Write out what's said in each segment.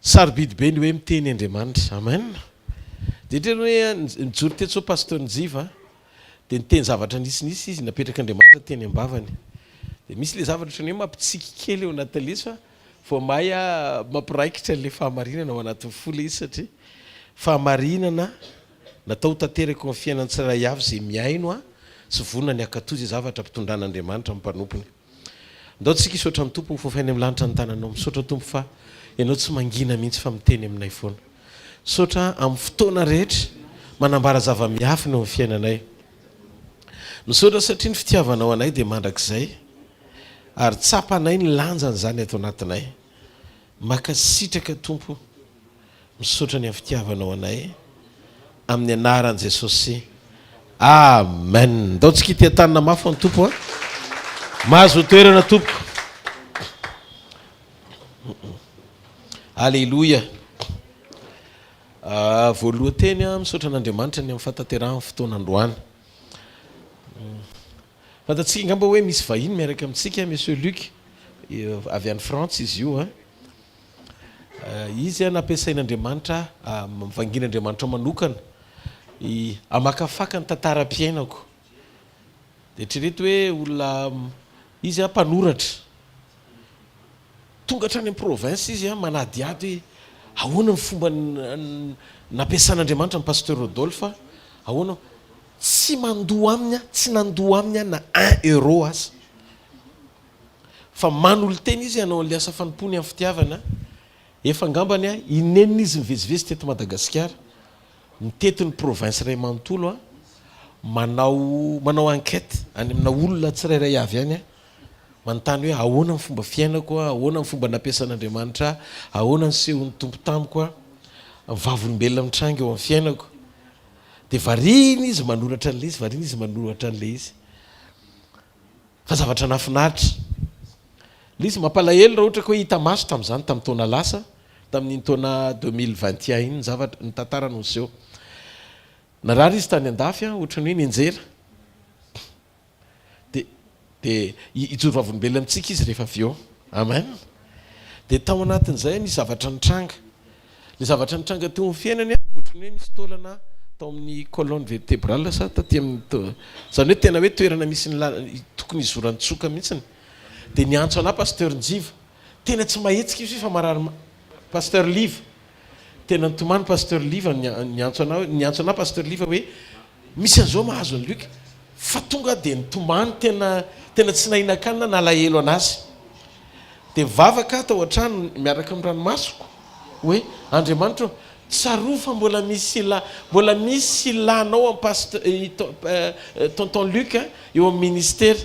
Sarobidy be ny hoe miteny Andriamanitra. Amen. Dia indrindra hoe nijoro teto zao Pasteur Njiva dia niteny zavatra nisinisy izy napetrak'Andriamanitra teny am-bavany. Dia misy ilay zavatra ohatran'ny hoe mampitsiky kely eo anatin'ilay izy fa vao may mampiraikitra an'ilay fahamarinana ao anatin'ny fo ilay izy satria fahamarinana natao ho tanteraka eo amin'ny fiainan'ny tsirairay avy izay mihaino sy vonona ny hankatò izay zavatra ampitondran'Andriamanitra amin'ny mpanompony. Ndao tsika hisaotra ny Tompo ho fofainy amin'ny lanitra ny tananao. Misaotra Tompo fa Ianao tsy mangina mihitsy fa miteny aminay foana. Misaotra amin'ny fotoana rehetra manambara zava-miafina eo amin'ny fiainanay. Misaotra satria ny fitiavanao anay dia mandrakizay ary tsapanay ny lanjan'izany ato anatinay. Makasitraka Tompo. Misaotra ny amin'ny fitiavanao anay amin'ny anaran'i Jesosy Amen. Ndao tsika hiteha-tanana mafy ho an'ny Tompo a. Mahazo toerana tompoko. Aleloia. Ah, voalohan-teny a, misaotra an'Andriamanitra ny amin'ny fahatanterahan'ny fotoana androany. Fantatsika angamba hoe misy vahiny miaraka amintsika, Monsieur Luc, avy any Frantsa izy io a. Izy nampiasain'Andriamanitra, vangin'Andriamanitra manokana hamakafaka ny tantaram-piainako. Dia eritrereto hoe olona, izy mpanoratra. Tonga hatrany amin'ny province izy manadihady hoe ahoana ny fomba nampiasan'Andriamanitra an'i Pasteur Rodolphe, ahoana, tsy mandoa aminy aho, tsy nandoa aminy aho na un euro aza. Fa manolo-tena izy hanao an'ilay asa fanompoany amin'ny fitiavana. Efa angambany inenina izy nivezivezy teto Madagasikara, mitety ny province iray manontolo, manao manao enquête any amina olona tsirairay avy any, manontany hoe ahoana ny fomba fiainako, ahoana ny fomba nampiasan'Andriamanitra ahy, ahoana ny sehon'ny Tompo tamiko, ny vavolombelona mitranga eo amin'ny fiainako. Dia variana izy manoratra an'ilay izy, variana izy manoratra an'ilay izy. Fa zavatra nahafinaritra. Ilay izy mampalahelo raha ohatra ka hoe hita maso tamin'izany tamin'ny taona lasa, tamin'iny taona 2021 iny ny zavatra, ny tantara no niseho. Narary izy tany andafy an, ohatran'ny hoe nianjera. Dia, dia hijoro vavolombelona amintsika izy rehefa avy eo. Amen. Dia tao anatin'izay nisy zavatra nitranga. Ilay zavatra nitranga teo amin'ny fiainany, ohatran'ny hoe misy taolana tao amin'ny colonne vertébrale sa taty amin'ny, izany hoe tena hoe toerana misy ny lalana, tokony hizoran'ny tsoka mihitsiny. Dia niantso anà Pasteur Njiva. Tena tsy mahetsika izy fa marary, Pasteur Liva. Tena nitomany Pasteur Liva niantso anà, niantso anà Pasteur Liva hoe misy an'izao mahazo an'i Luc. Fa tonga dia nitomany tena, tena tsy nahinan-kanina nalahelo an'azy. Dia mivavaka aho tao an-trano miaraka amin'ny ranomasoko hoe, Andriamanitra ô, tsarovy fa mbola misy ila, mbola misy ilanao an'i Pasteur, i Tonton Luc eo amin'ny ministera.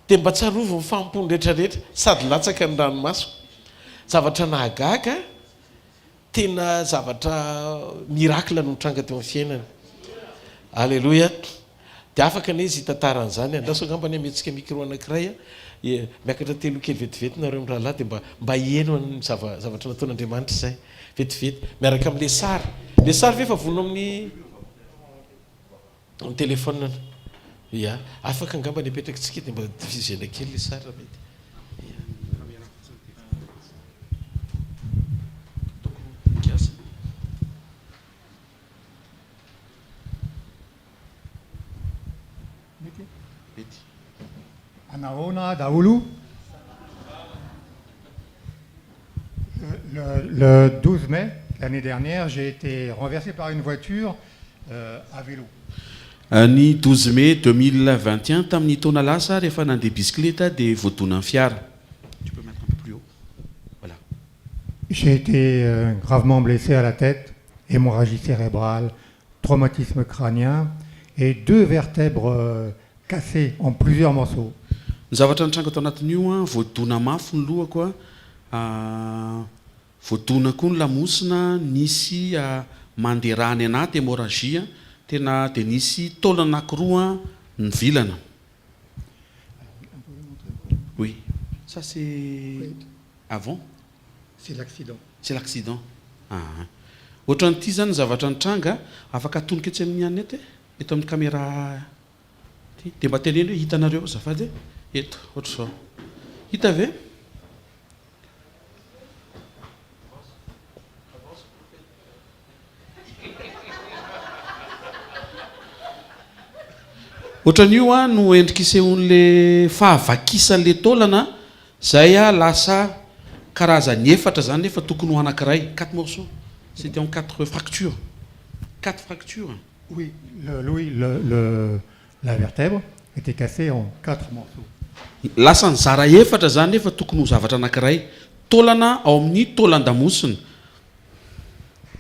Dia mba tsarovy ny fahampoany rehetra rehetra. Sady latsaka ny ranomasoko. Zavatra nahagaga. Tena zavatra miracle no nitranga teo amin'ny fiainany. Aleloia. Dia afaka anie izy hitantara an'izany. Andraso angamba anie mihetsika micro anankiray a. Miakatra telo kely vetivety nareo mirahalahy dia mba mba hiheno an'ny zava zavatra nataon'Andriamanitra izay. Vetivety. Miaraka amin'ilay sary. Ilay sary ve efa vonona amin'ny amin'ny téléphone? Ya. Afaka angamba ny apetrakitsika dia mba diffuser-na kely ilay sary raha mety. Anahoana daholo? Le 12 mai l'année dernière, j'ai été renversé par une voiture à vélo. Ny 12 mai 2021, tamin'ny taona lasa, rehefa nandeha bisikileta dia voadonan'ny fiara. Tu peux mettre un peu plus haut. Voilà. J'ai été gravement blessé à la tête, hémorragie cérébrale, traumatisme crânien et deux vertèbres cassées en plusieurs morceaux. Ny zavatra nitranga tao anatin'io, voadona mafy ny lohako, Voadona koa ny lamosina, nisy mandeha rà any anaty, hémorragie, tena dia nisy taolana anakiroa nivilana. Oui, ça c'est avant? C'est l'accident. C'est l'accident, aa. Ohatran'ity izany ny zavatra nitranga, afaka atonika etsy amin'ny anona eto e, eto amin'ny caméra ity, dia mba teneno hoe hitanareo azafady e, eto, ohatr'izao. Hita ve? Ohatran'io a no endrika isehoan'le fahavakisan'le taolana zay a lasa karazany efatra zany nefa tokony ho anankiray, quatre morceaux, c'était en quatre fractures, quatre fractures. Oui, le, oui, le, le, la vertèbre était cassée en quatre morceaux. Lasa nizara efatra zany nefa tokony ho zavatra anankiray, taolana ao amin'ny taolan-damosina.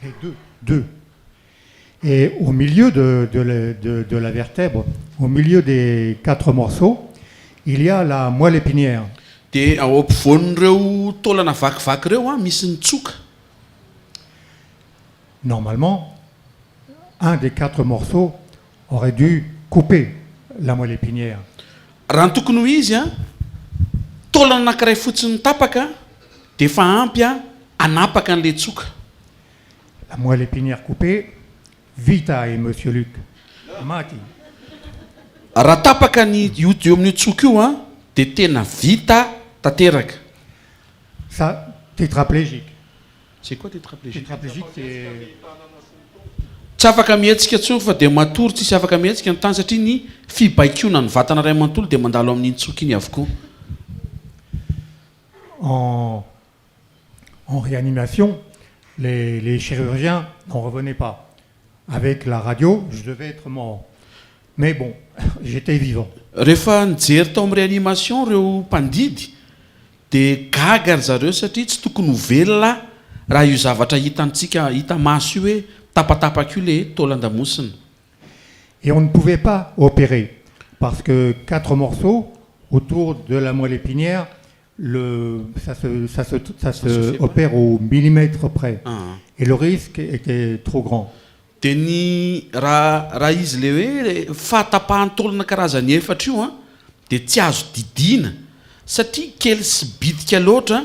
Les deux, deux. Et au milieu de, de, la, de, de la vertèbre, au milieu des quatre morceaux, il y a la moelle épinière. Dia ao ampovoan'ireo taolana vakivaky ireo a misy ny tsoka. Normalement, un des quatre morceaux aurait dû couper la moelle épinière. Raha ny tokony ho izy a, taolana anankiray fotsiny tapaka dia efa ampy a hanapaka an'ilay tsoka. La moelle épinière coupée, vita et Monsieur Luc. Maty. Raha tapaka ny io eo amin'io tsoka io a, dia tena vita tanteraka. Ça, tétraplégique. C'est quoi tétraplégique? Tétraplégique, c'est... Tsy afaka mihetsika intsony fa dia matory tsisy afaka mihetsika ny tany satria ny fibaikoana ny vatana iray manontolo dia mandalo amin'iny tsoka iny avokoa. En, en réanimation, les, les chirurgiens n'en revenaient pas. Avec la radio, je devais être mort. Mais bon, j'étais vivant. Rehefa nijery tao amin'ny réanimation ireo mpandidy dia gaga ry zareo satria tsy tokony ho velona raha io zavatra hitantsika hita maso io hoe tapatapaka io le taolan-damosina. Et on ne pouvait pas opérer parce que quatre morceaux autour de la moelle épinière, le, ça se, ça se, ça se se fait pas. opère au millimètre près. Ah. Et le risque était trop grand. Dia ny raha raha izy le hoe fahatapahan-taolana karazany efatra io an dia tsy azo didiana satria kely sy bitika loatra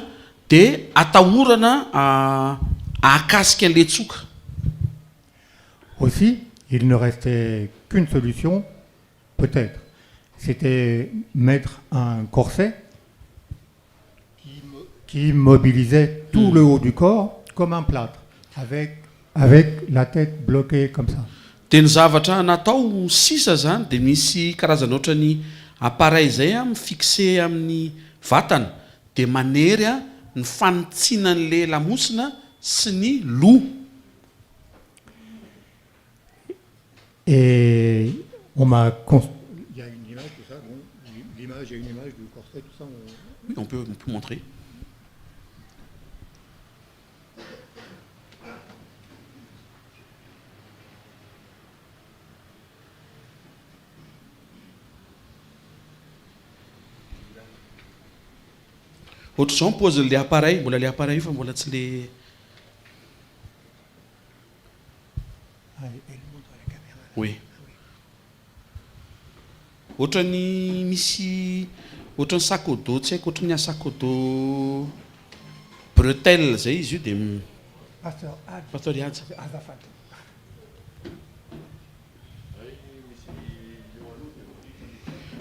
dia atahorana ahakasika an'ilay tsoka. Aussi, il ne restait qu'une solution, peut-être, c'était mettre un corset qui, qui immobilisait tout le haut du corps comme un plâtre, avec, avec la tête bloquée comme ça. Dia ny zavatra natao sisa zany dia misy karazana ohatran'ny appareil zay a mi-fixer amin'ny vatana dia manery a ny fanitsiana an'le lamosina sy ny loha. Et on m'a cons- Il y a une image de ça, bon, l'image, il y a une image du corset, tout ça. On... Oui, on peut, on peut montrer. Ohatr'izao ny paozin'ilay appareil, mbola ilay appareil io fa mbola tsy le Oui. Ohatran'ny misy ohatran'ny sac au dos tsy haiko ohatran'ny sac au dos bretelle zay izy io dia Pasteur Ady. Pasteur Ihaja. Azafady.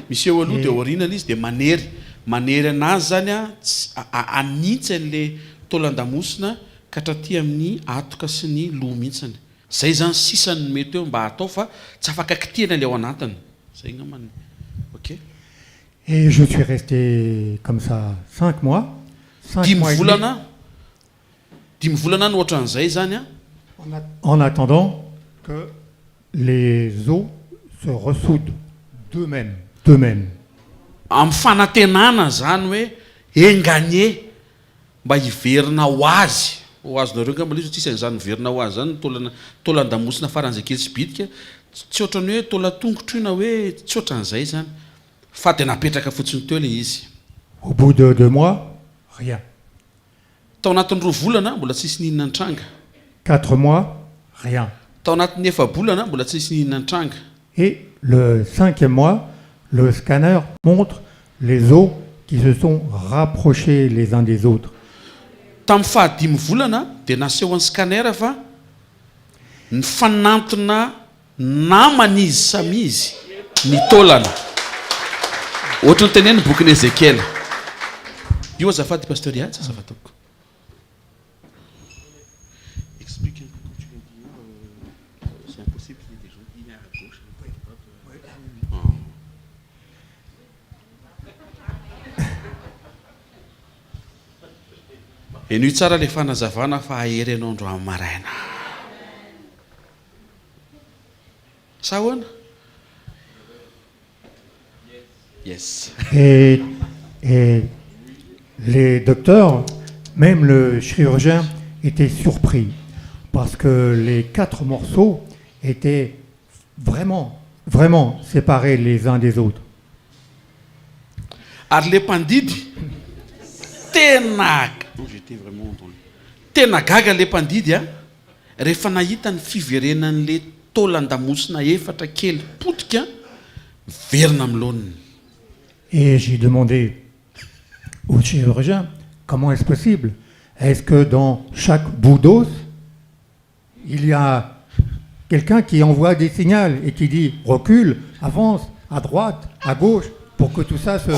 Misy eo aloha dia aoriana ilay izy dia manery manery anazy zany a tsy hanintsy an'le taolan-damosina ka hatraty amin'ny atoka sy ny loha mihitsiny. Zay zany sisa no mety eo mba atao fa tsy afaka kitihana le ao anatiny. Zay ngamba ny ok. Et je suis resté comme ça cinq mois, cinq Dimy mois et demi. volana, dimy volana no ohatran'izay zany an. En attendant que les os se ressoudent d'eux-mêmes, d'eux-mêmes. Amin'ny fanantenana zany hoe enga anie mba hiverina ho azy, ho azonareo angamba ilay izy, tsisy an'izany miverina ho azy izany ny taolana, taolan-damosina faran'izay kely sy bitika, tsy ohatran'ny hoe taolan-tongotra io na hoe tsy ohatran'izay izany, fa dia napetraka fotsiny teo ilay izy. Au bout de deux mois, rien. Tao anatin'ny roa volana, mbola tsisy n'inona nitranga. Quatre mois, rien. Tao anatin'ny efa-bolana, mbola tsisy n'inona nitranga. Et le cinquième mois, le scanner montre les os qui se sont rapprochés les uns des autres. Tamin'ny fahadimy volana dia nasehon'ny scanner fa nifanantona namana izy samy izy ny taolana. Ohatry ny tenenin'ny bokin'i Ezekiela. Io azafady Pasteur Ihaja, azafady tompoko. Explique un peu comme tu viens de dire, c'est impossible qu'il y ait des gens qui à gauche et à droite. Henoy tsara ilay fanazavana fa hahery anao androany maraina. Sa ahoana? Yes. Et, et les docteurs, même le chirurgien, étaient surpris parce que les quatre morceaux étaient vraiment, vraiment séparés les uns des autres. Ary le mpandidy tena tena gaga le mpandidy a rehefa nahita ny fiverenan'le taolan-damosina efatra kely potika miverina amin'ny laoniny. Et j'ai demandé au chirurgien comment est-ce possible Est-ce que dans chaque bout d'os, il y a quelqu'un qui envoie des signaux et qui dit recule, avance, à droite, à gauche, pour que tout ça se...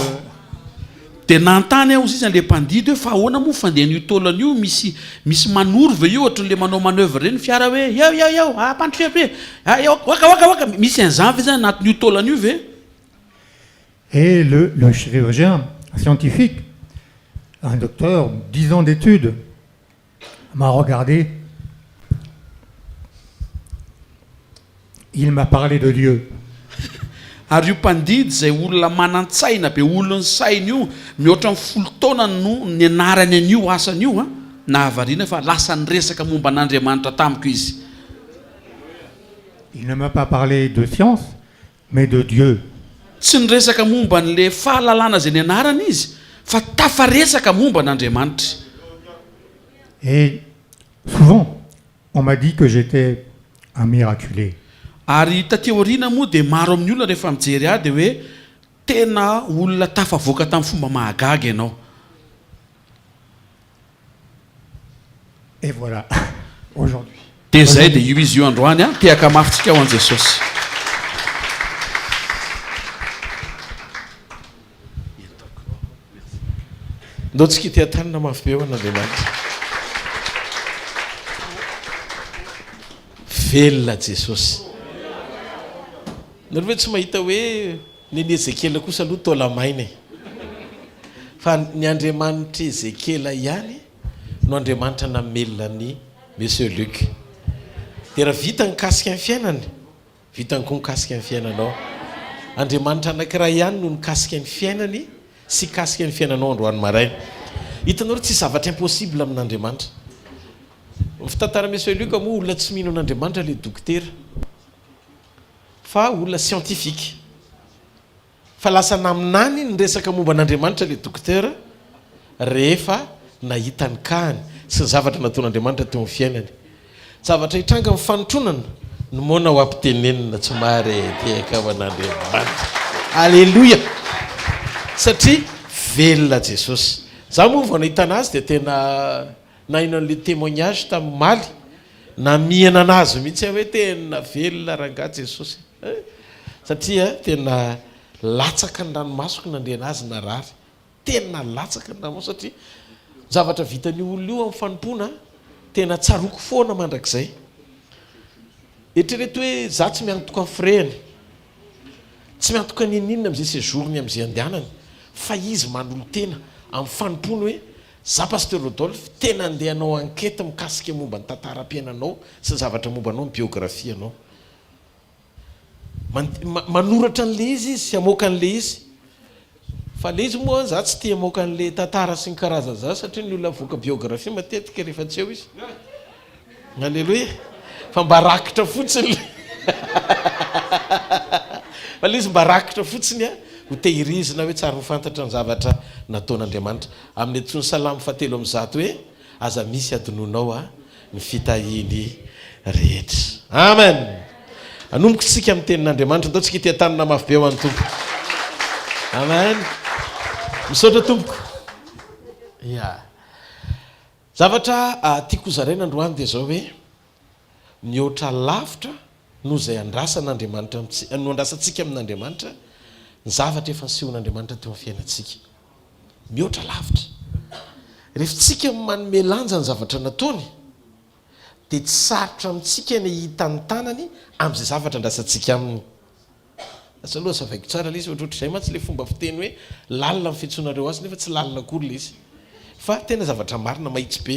Dia nanontany aho sisa le mpandidy hoe fa ahoana moa fandehan'io taolana io, misy misy manoro ve io ohatran'le manao manoeuvre ireny fiara hoe eo eo eo ampandrosoy ampy eo waka waka waka, misy an'izany ve zany anatin'io taolana io ve? Et le, le chirurgien scientifique, un docteur, dix ans d'études, m'a regardé. Il m'a parlé de Dieu. Ary io mpandidy izay olona manan-tsaina be, olon'ny saina io, mihoatra ny folo taona no nianarany an'io asany io an, nahavariana fa lasa niresaka momba an'Andriamanitra tamiko izy. Il ne m'a pas parlé de science, mais de Dieu. Tsy niresaka momba an'ilay fahalalana izay nianarany izy, fa tafaresaka momba an'Andriamanitra. Et souvent, on m'a dit que j'étais un miraculé. Ary taty aoriana moa dia maro amin'ny olona rehefa mijery ahy dia hoe tena olona tafavoaka tamin'ny fomba mahagaga ianao. Et voilà, aujourd'hui. Dia izay dia io izy io androany an, tehaka mafy tsika ho an'i Jesosy. Ndao tsika hiteha-tanana mafy be ho an'Andriamanitra. Velona Jesosy. Nareo ve tsy mahita hoe nen'i Ezekiela kosa aloha taola-maina e? Fa ny Andriamanitr'i Ezekiela ihany no Andriamanitra namelona an'i Monsieur Luc. Dia raha vita nikasika ny fiainany, vitany koa nikasika ny fiainanao. Andriamanitra anankiray ihany no nikasika ny fiainany sy hikasika ny fiainanao androany maraina. Hitanareo, tsisy zavatra impossible amin'Andriamanitra. Ny fitantaran'i Monsieur Luc moa olona tsy mino an'Andriamanitra ilay dokotera. Fa olona scientifique. Fa lasa naminany niresaka momba an'Andriamanitra ilay dokotera rehefa nahita ny cas-ny sy ny zavatra nataon'Andriamanitra teo amin'ny fiainany. Zavatra hitranga amin'ny fanotronana no moana ho ampitenenina tsy mahare tehaka ho an'Andriamanitra. Aleloia! Satria velona Jesosy. Za moa vao nahita anazy dia tena naheno an'ilay témoignage tamin'ny omaly, namihana anazy mihitsy aho hoe tena velona rangahy Jesosy eh! Satria tena latsaka ny ranomasoko nandre anazy narary. Tena latsaka ny ranomaso satria ny zavatra vitan'io olona io amin'ny fanompoana tena tsaroako foana mandrakizay. Eritrereto hoe za tsy miantoka ny frais-ny, tsy miantoka n'inon'inona amin'izay séjour-ny amin'izay andehanany fa izy manolo-tena amin'ny fanompoany hoe za Pasteur Rodolphe tena andeha hanao enquête mikasika momba ny tantaram-piainanao sy ny zavatra momba anao, ny biographie anao. Manoratra an'ilay izy izy sy hamoaka an'ilay izy. Fa ilay izy moa za tsy tia hamoaka an'ilay tantara sy ny karazany zany satria ny olona mivoaka biographie matetika rehefa tsy eo izy. Alléluia. Fa mba rakitra fotsiny le Fa ilay izy mba rakitra fotsiny a, ho tehirizina hoe tsara ho fantatra ny zavatra nataon'Andriamanitra. Amin'ny antsoin'ny Salamo fahatelo ambizato hoe Aza misy adinoinao a ny fitahiany rehetra. Amen! Anomboka isika amin'ny tenin'Andriamanitra. Andao tsika hitia-tanana mafy be ho an'ny Tompo. Amen! Misaotra tompoko. Ya. Zavatra tiako hozaraina androany dia izao hoe mihoatra lavitra noho izay andrasan'Andriamanitra amintsika, no andrasantsika amin'Andriamanitra ny zavatra efa nisehon'Andriamanitra teo amin'ny fiainantsika. Mihoatra lavitra. Rehefa tsika manome lanja ny zavatra nataony, dia tsy sarotra amintsika ny hahita ny tanany amin'izay zavatra andrasantsika aminy. Asa aloha azavaiko tsara ilay izy, ohatrohatr'izay mantsy ilay fomba fiteny hoe lalina ny fiantsoanareo azy nefa tsy lalina akory ilay izy. Fa tena zavatra marina mahitsy be.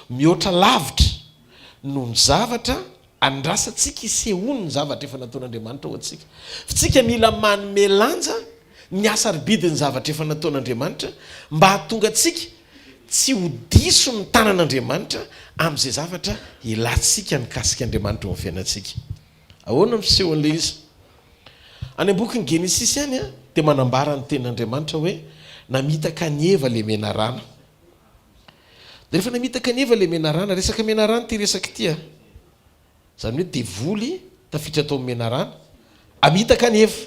Mihoatra lavitra noho ny zavatra andrasantsika hisehoany ny zavatra efa nataon'Andriamanitra ho antsika. Fa tsika mila manome lanja ny hasarobidin'ny zavatra efa nataon'Andriamanitra mba hahatonga antsika tsy ho diso ny tanan'Andriamanitra amin'izay zavatra ilantsika mikasika Andriamanitra eo amin'ny fiainantsika. Ahoana no fisehon'ilay izy? Any am-bokin'ny Genesisy any dia manambara ny tenin'Andriamanitra hoe namitaka an'i Eva ilay menarana. Dia rehefa namitaka an'i Eva ilay menarana, resaka menarana ity resaka ity a. Izany hoe devoly tafiditra tao amin'ny menarana, hamitaka an'i Eva.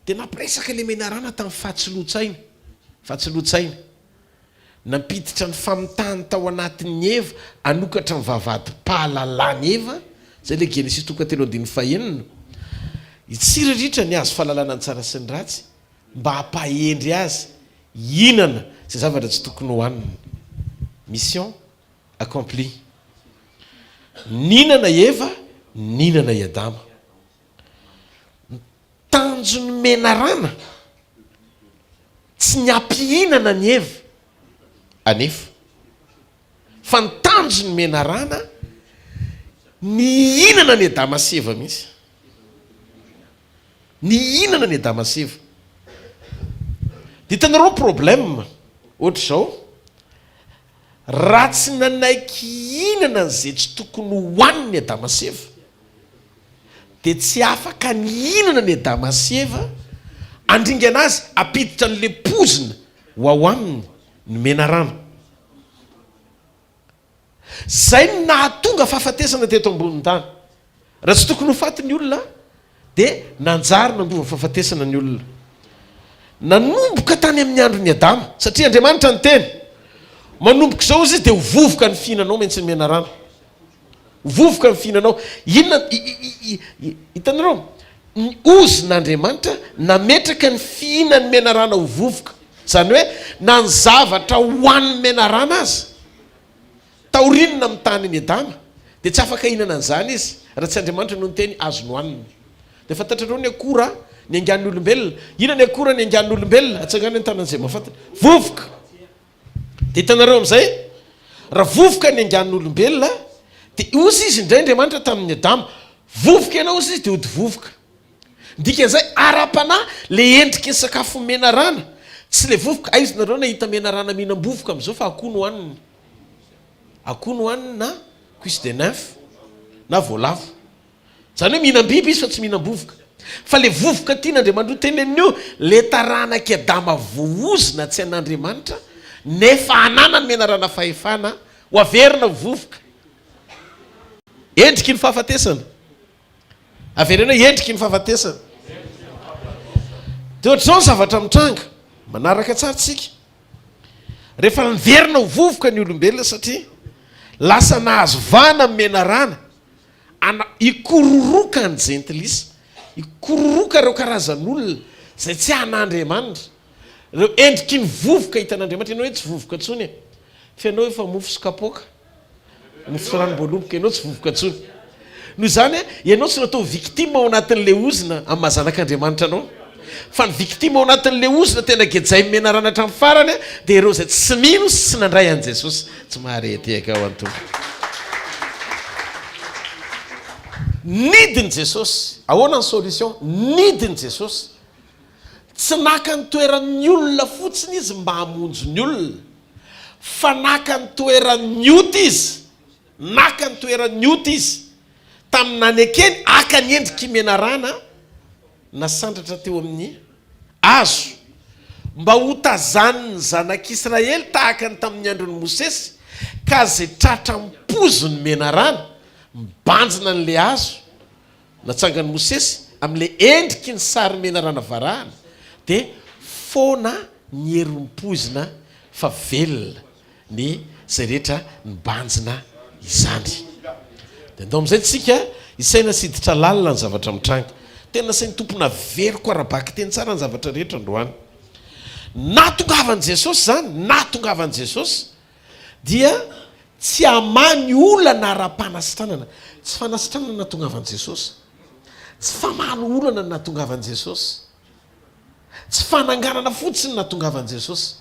Dia nampiresaka ilay menarana tamin'ny fahatsiloan-tsaina, fahatsiloan-tsaina. Nampiditra ny famitahany tao anatin'i Eva hanokatra ny vavahady-pahalalan'i Eva, izay ilay Genesisy toko fahatelo andininy fahenina. Hitsiriritra ny hazo fahalalana ny tsara sy ny ratsy mba hampahendry azy hihinana izay zavatra tsy tokony hohaniny. Mission accomplie. Nihinana i Eva, nihinana i Adama. Ny tanjon'ny menarana tsy ny hampihinana an'i Eva anefa, fa ny tanjon'ny menarana ny hihinana an'i Adama sy Eva mihitsy. Ny hihinana an'i Adama sy Eva. Dia hitanareo ny problème ohatr'izao, raha tsy nanaiky hihinana an'izay tsy tokony hohaniny Adama sy Eva, dia tsy afaka nihinana ny Adama sy Eva, handringana azy, hampiditra an'ilay poizina ho ao aminy ny menarana. Izay no nahatonga fahafatesana teto ambonin'ny tany. Raha tsy tokony ho faty ny olona, dia nanjary nandova fahafatesana ny olona. Nanomboka tany amin'ny andron'i Adama, satria Andriamanitra niteny, manomboka izao izy dia ho vovoka ny fihinanao maintsy ny menarana. Vovoka ny fihinanao. Inona, hitanareo, ny ozon'Andriamanitra nametraka ny fihinan'ny menarana ho vovoka. Izany hoe, na ny zavatra hohanin'ny menarana aza, taorian'ny namitahany an'i Adama, dia tsy afaka hihinana an'izany izy, raha tsy Andriamanitra no niteny azony hohanina. Dia fantatrareo ny akora niaingan'ny olombelona. Inona ny akora niaingan'ny olombelona? Atsangano ny tanan'izay mahafantatra. Vovoka! Dia hitanareo amin'izay, raha vovoka ny angan'olombelona, dia hozy izy indray Andriamanitra tamin'i Adama, vovoka ianao hozy izy dia hody vovoka. Ny dikan'izay, ara-panahy, le endriky ny sakafo menarana, tsy le vovoka, aiza nareo nahita menarana mihinam-bovoka amin'izao fa akoho no haniny. Akoho no haniny na cuisse de nymphe na voalavo. Izany hoe mihinam-biby izy fa tsy mihinam-bovoka. Fa le vovoka tian'Andriamanitra ho tenenina io, le taranak'i Adama voaozona tsy an'Andriamanitra, nefa ananany menarana fahefana ho averina ho vovoka. Endriky ny fahafatesana. Avereno hoe endriky ny fahafatesana. Dia ohatr'izao ny zavatra mitranga. Manaraka tsara tsika. Rehefa niverina ho vovoka ny olombelona satria lasa nahazo vahana ny menarana, Ana, hikororoka ny jentilisa, hikororoka ireo karazan'olona izay tsy an'Andriamanitra, ireo endriky ny vovoka hitan'Andriamanitra. Ianao hoe tsy vovoka intsony e! Fa ianao efa mofo sy kapoaka, mofo sy ranom-boaloboka, ianao tsy vovoka intsony. Noho izany, ianao tsy natao victime ao anatin'ilay ozona amin'ny maha zanak'Andriamanitra anao. Fa ny victime ao anatin'ilay ozona tena gejain'ny menarana hatramin'ny farany dia ireo izay tsy mino sy tsy nandray an'i Jesosy. Tsy mahare tehaka ho an'ny Tompo. Nidiny Jesosy. Ahoana ny solution? Nidiny Jesosy. Tsy naka ny toeran'ny olona fotsiny Izy mba hamonjy ny olona. Fa naka ny toeran'ny ota Izy. Naka ny toeran'ny ota Izy. Tamin'ny nanekeny haka ny endrik'i menarana. Nasandratra teo amin'ny hazo mba hotazanin'ny zanak'Israely tahaka ny tamin'ny andron'i Mosesy, ka izay tratra am-poziny menarana, mibanjina an'ilay hazo natsangan'i Mosesy amin'ilay endriky ny sary menarana varahana, dia foana ny herin'ny poizina fa velona. ny izay rehetra nibanjina izany. Dia andao amin'izay tsika hisaina sy hiditra lalina ny zavatra mitranga. Tena nasain'ny Tompo naveriko ara-bakiteny tsara ny zavatra rehetra androany. Nahatongavan'i Jesosy izany, nahatongavan'i Jesosy dia tsy hamaha ny olana ara-panasitranana. Tsy fanasitranana no nahatongavan'i Jesosy. Tsy famahana olana no nahatongavan'i Jesosy. Tsy fananganana fotsiny no nahatongavan'i Jesosy.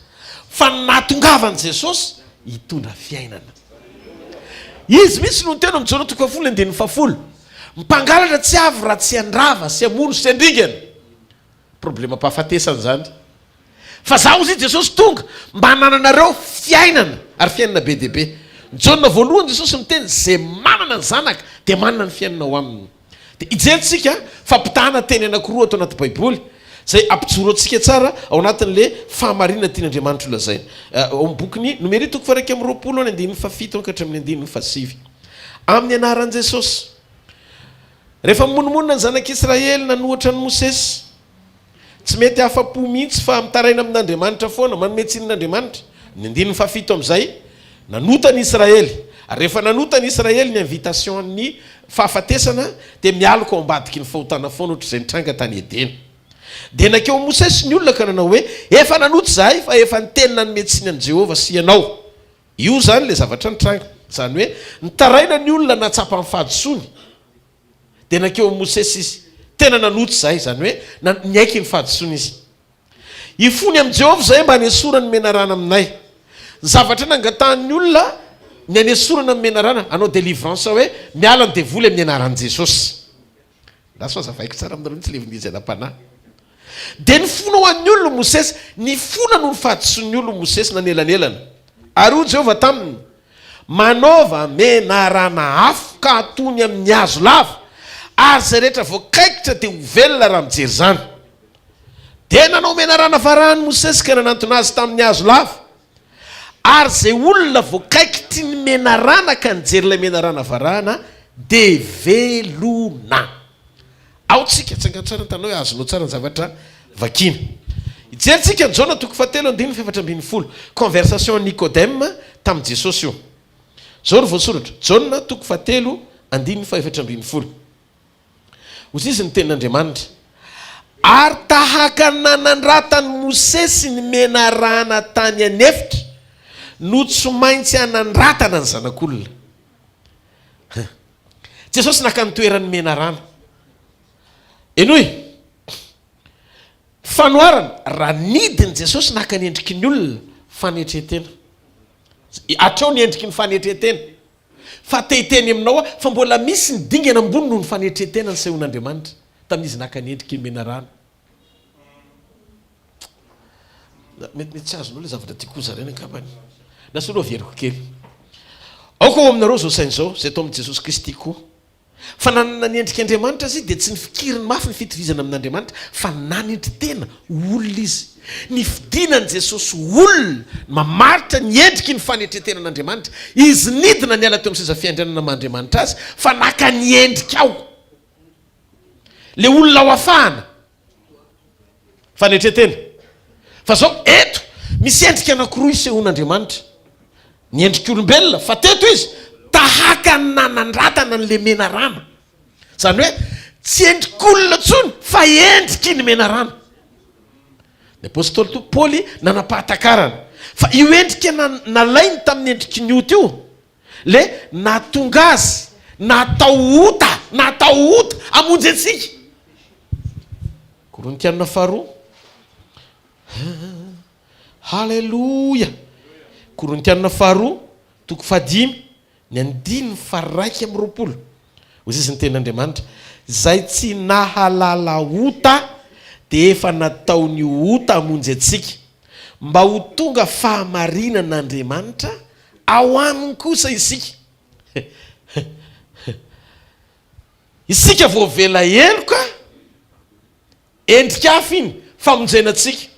Fa ny nahatongavan'i Jesosy hitondra fiainana. Izy mihitsy no niteny ao amin'ny Jaona toko fahafolo andininy fahafolo, Mpangalatra tsy avy raha tsy handrava sy hamono sy handringana. Problemam-pahafatesana izany. Fa Izaho hozy i Jesosy tonga mba hanananareo fiainana, ary fiainana be dia be. Jaona voalohany Jesosy miteny, Izay manana ny Zanaka dia manana ny fiainana ao aminy. Dia hijery tsika fampitahana teny anankiroa ato anaty Baiboly, izay hampijoro antsika tsara ao anatin'ilay fahamarinana tian'Andriamanitra holazaina. Ao amin'ny bokin'ny Nomery toko faha-21 any andininy fahafito ka hatramin'ny andininy fahasivy. Amin'ny anaran'i Jesosy. Rehefa mimonomonona ny zanak'Israely nanohatra an'i Mosesy, Tsy mety afa-po mihitsy fa mitaraina amin'Andriamanitra foana, manome tsiny an'Andriamanitra. Ny andininy fahafito amin'izay, nanota ny Israely. Ary rehefa nanota ny Israely, ny invitation-n'ny fahafatesana dia mialoka ao ambadiky ny fahotana foana ohatr'izay nitranga tany Edena. Dia nankeo amin'i Mosesy ny olona ka nanao hoe, Efa nanota izahay fa efa niteny nanome tsiny an'i Jehovah sy ianao. Io izany ilay zavatra nitranga. Izany hoe, nitaraina ny olona nahatsapa ny fahadisoany. Dia nankeo amin'i Mosesy izy. Tena nanota izahay, izany hoe niaiky ny fahadisoany izy. Hifony amin'i Jehovah izahay mba hanesorany ny menarana aminay. Ny zavatra nangatahan'ny olona ny hanesorana ny menarana, hanao délivrance hoe miala ny devoly amin'ny anaran'i Jesosy. Lasa hazavaiko tsara aminareo mihitsy ilay vonjy ara-panahy. Dia nifona ho an'ny olona Mosesy. Nifona noho ny fahadisoan'ny olona Mosesy nanelanelana. Ary hoy Jehovah taminy, Manaova menarana afo ka atony amin'ny hazo lava, ary izay rehetra voakaikitra dia ho velona raha mijery izany. Dia nanao menarana varahiny Mosesy ka nanantona azy tamin'ny hazo lava. Ary izay olona voakaikitry ny menarana ka nijery ilay menarana varahana dia velona. Ao tsika, tsangano tsara ny tananao hoe azonao tsara ny zavatra vakiana. Hijery tsika ny Jaona toko fahatelo andininy faha-14. Conversation Nicodème tamin'i Jesosy io. Zao no voasoratra, Jaona toko fahatelo andininy faha-14. Hoy izy ny tenin'Andriamanitra, Ary tahaka ny nanandratan'i Mosesy ny menarana tany an'efitra, no tsy maintsy hanandratana ny Zanak'olona. Jesosy naka ny toeran'ny menarana. Henoy! Fanoharana, raha nidin'i Jesosy naka ny endriky ny olona, fanetren-tena. Hatreo ny endriky ny fanetren-tena. Fa te hiteny aminao aho fa mbola misy ny dingana ambony noho ny fanetren-tena nisehon'Andriamanitra tamin'izy naka ny endriky ny menarana. Mety mety tsy azonao ilay zavatra tiako hozaraina angambany. Lasa aloha averiko kely. Aoka ho aminareo izao saina izao, izay tao amin'i Jesosy Kristy koa. Fa nanana ny endrik'Andriamanitra Izy dia tsy nifikiriny mafy ny fitovizana amin'Andriamanitra fa nanetry tena ho olona Izy. Ny fidinan'i Jesosy ho olona no mamaritra ny endriky ny fanetren-tenan'Andriamanitra. Izy nidina niala teo amin'ny seza fiandrianana maha Andriamanitra Azy fa naka ny endrikao. Ilay olona ho afahana. Fanetren-tena. Fa zao, eto, misy endrika anankiroa isehoan'Andriamanitra. Ny endrik'olombelona, fa teto izy, tahaka ny nanandratana an'ilay menarana. Izany hoe, tsy endrik'olona intsony, fa endriky ny menarana. Ny apostoly to, Paoly nanam-pahatakarana, fa io endrika nalainy tamin'ny endriky ny ota io, Le nahatonga azy natao ota, natao ota hamonjy antsika. Korintiana faharoa. Haleloia. Korintiana faharoa, toko fahadimy, ny andininy faha-21. Hoy izy ny tenin'Andriamanitra, Izay tsy nahalala ota dia efa nataony ota hamonjy antsika, mba ho tonga fahamarinan'Andriamanitra Ao aminy kosa isika. Isika voavela heloka, endrika hafa iny, famonjena antsika.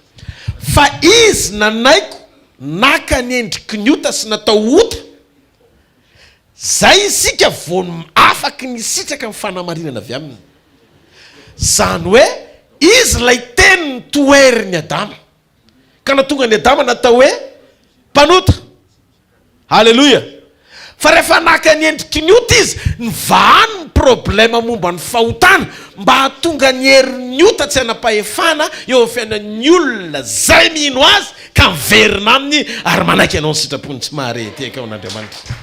Fa izy nanaiko naka ny endriky ny ota sy natao ota, zay isika vao afaky ny hisitraka ny fanamarinana avy aminy. Zany hoe izy ilay teny nitoherin'i Adama. Ka nahatonga an'i Adama natao hoe mpanota. Aleloia! Fa rehefa naka ny endriky ny ota izy, nivahany ny problème momba ny fahotana mba hahatonga ny herin'ny ota tsy hanam-pahefana eo amin'ny fiainan'ny olona izay mino azy ka miverina aminy ary manaiky hanao ny sitrapony tsy maharehetehaka ao an'Andriamanitra.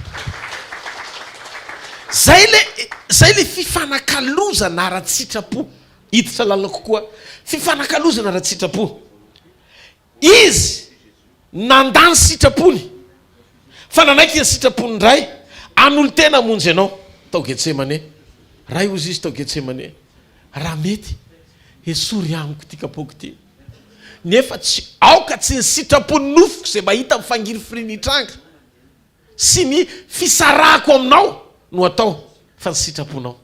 Zay le, zay le fifanakalozana ara-tsitrapo. Hiditra lalina kokoa. Fifanakalozana ara-tsitrapo. Izy. Nandà ny sitrapony, fa nanaiky ny sitrapon'ny Ray hanolo-tena hamonjy anao. Tao Getsemane. Ray, hozy Izy tao Getsemane, raha mety, esory amiko ity kapoaka ity. Nefa tsy aoka tsy ny sitrapon'ny nofoko izay mahita ny fangirifiriany hitranga sy ny fisarahako aminao no atao, fa ny sitraponao.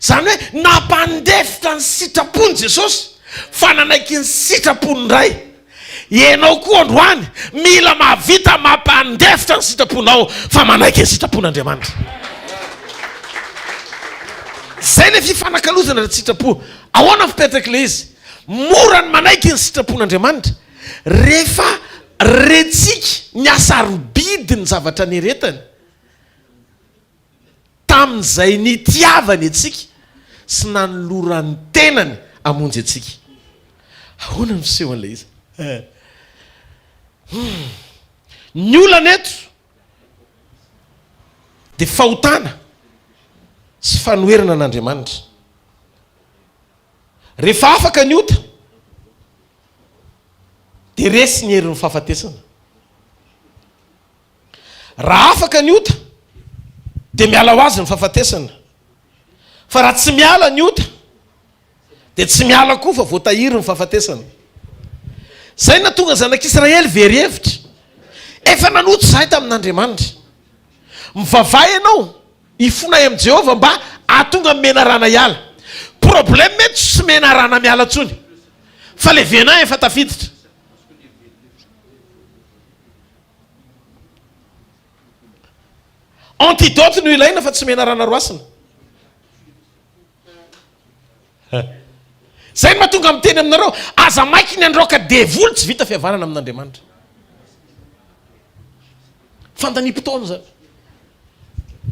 Izany hoe nampandefitra ny sitrapony Jesosy fa nanaiky ny sitrapon'ny Ray. Ianao koa androany mila mahavita mampandefitra ny sitraponao fa manaiky ny sitrapon'Andriamanitra. Izay ilay fifanakalozana ara-tsitrapo. Ahoana ny fipetrak'ilay izy? Mora ny manaiky ny sitrapon'Andriamanitra rehefa rentsika ny hasarobidin'ny zavatra nieretany. Tamin'izay nitiavany antsika sy nanolorany ny tenany hamonjy antsika. Ahoana no fisehon'ilay izy? Hum. Ny olana eto dia fahotana sy fanoherana an'Andriamanitra. Rehefa afaka ny ota dia resy ny herin'ny fahafatesana. Raha afaka ny ota dia miala ho azy ny fahafatesana. Fa raha tsy miala ny ota dia tsy miala koa fa voatahiry ny fahafatesana. Izay no nahatonga ny zanak'Israely very hevitra. Efa nanota izahay tamin'Andriamanitra. Mivavaha ianao hifonay amin'i Jehovah mba hahatonga ny menarana hiala. Problème eto tsy menarana miala intsony fa le venin efa tafiditra. Antidote no ilaina fa tsy menarana roasina. Zay no mahatonga miteny aminareo, aza maiky ny handroaka devoly tsy vita fihavanana amin'Andriamanitra. Fandaniam-potoana izany.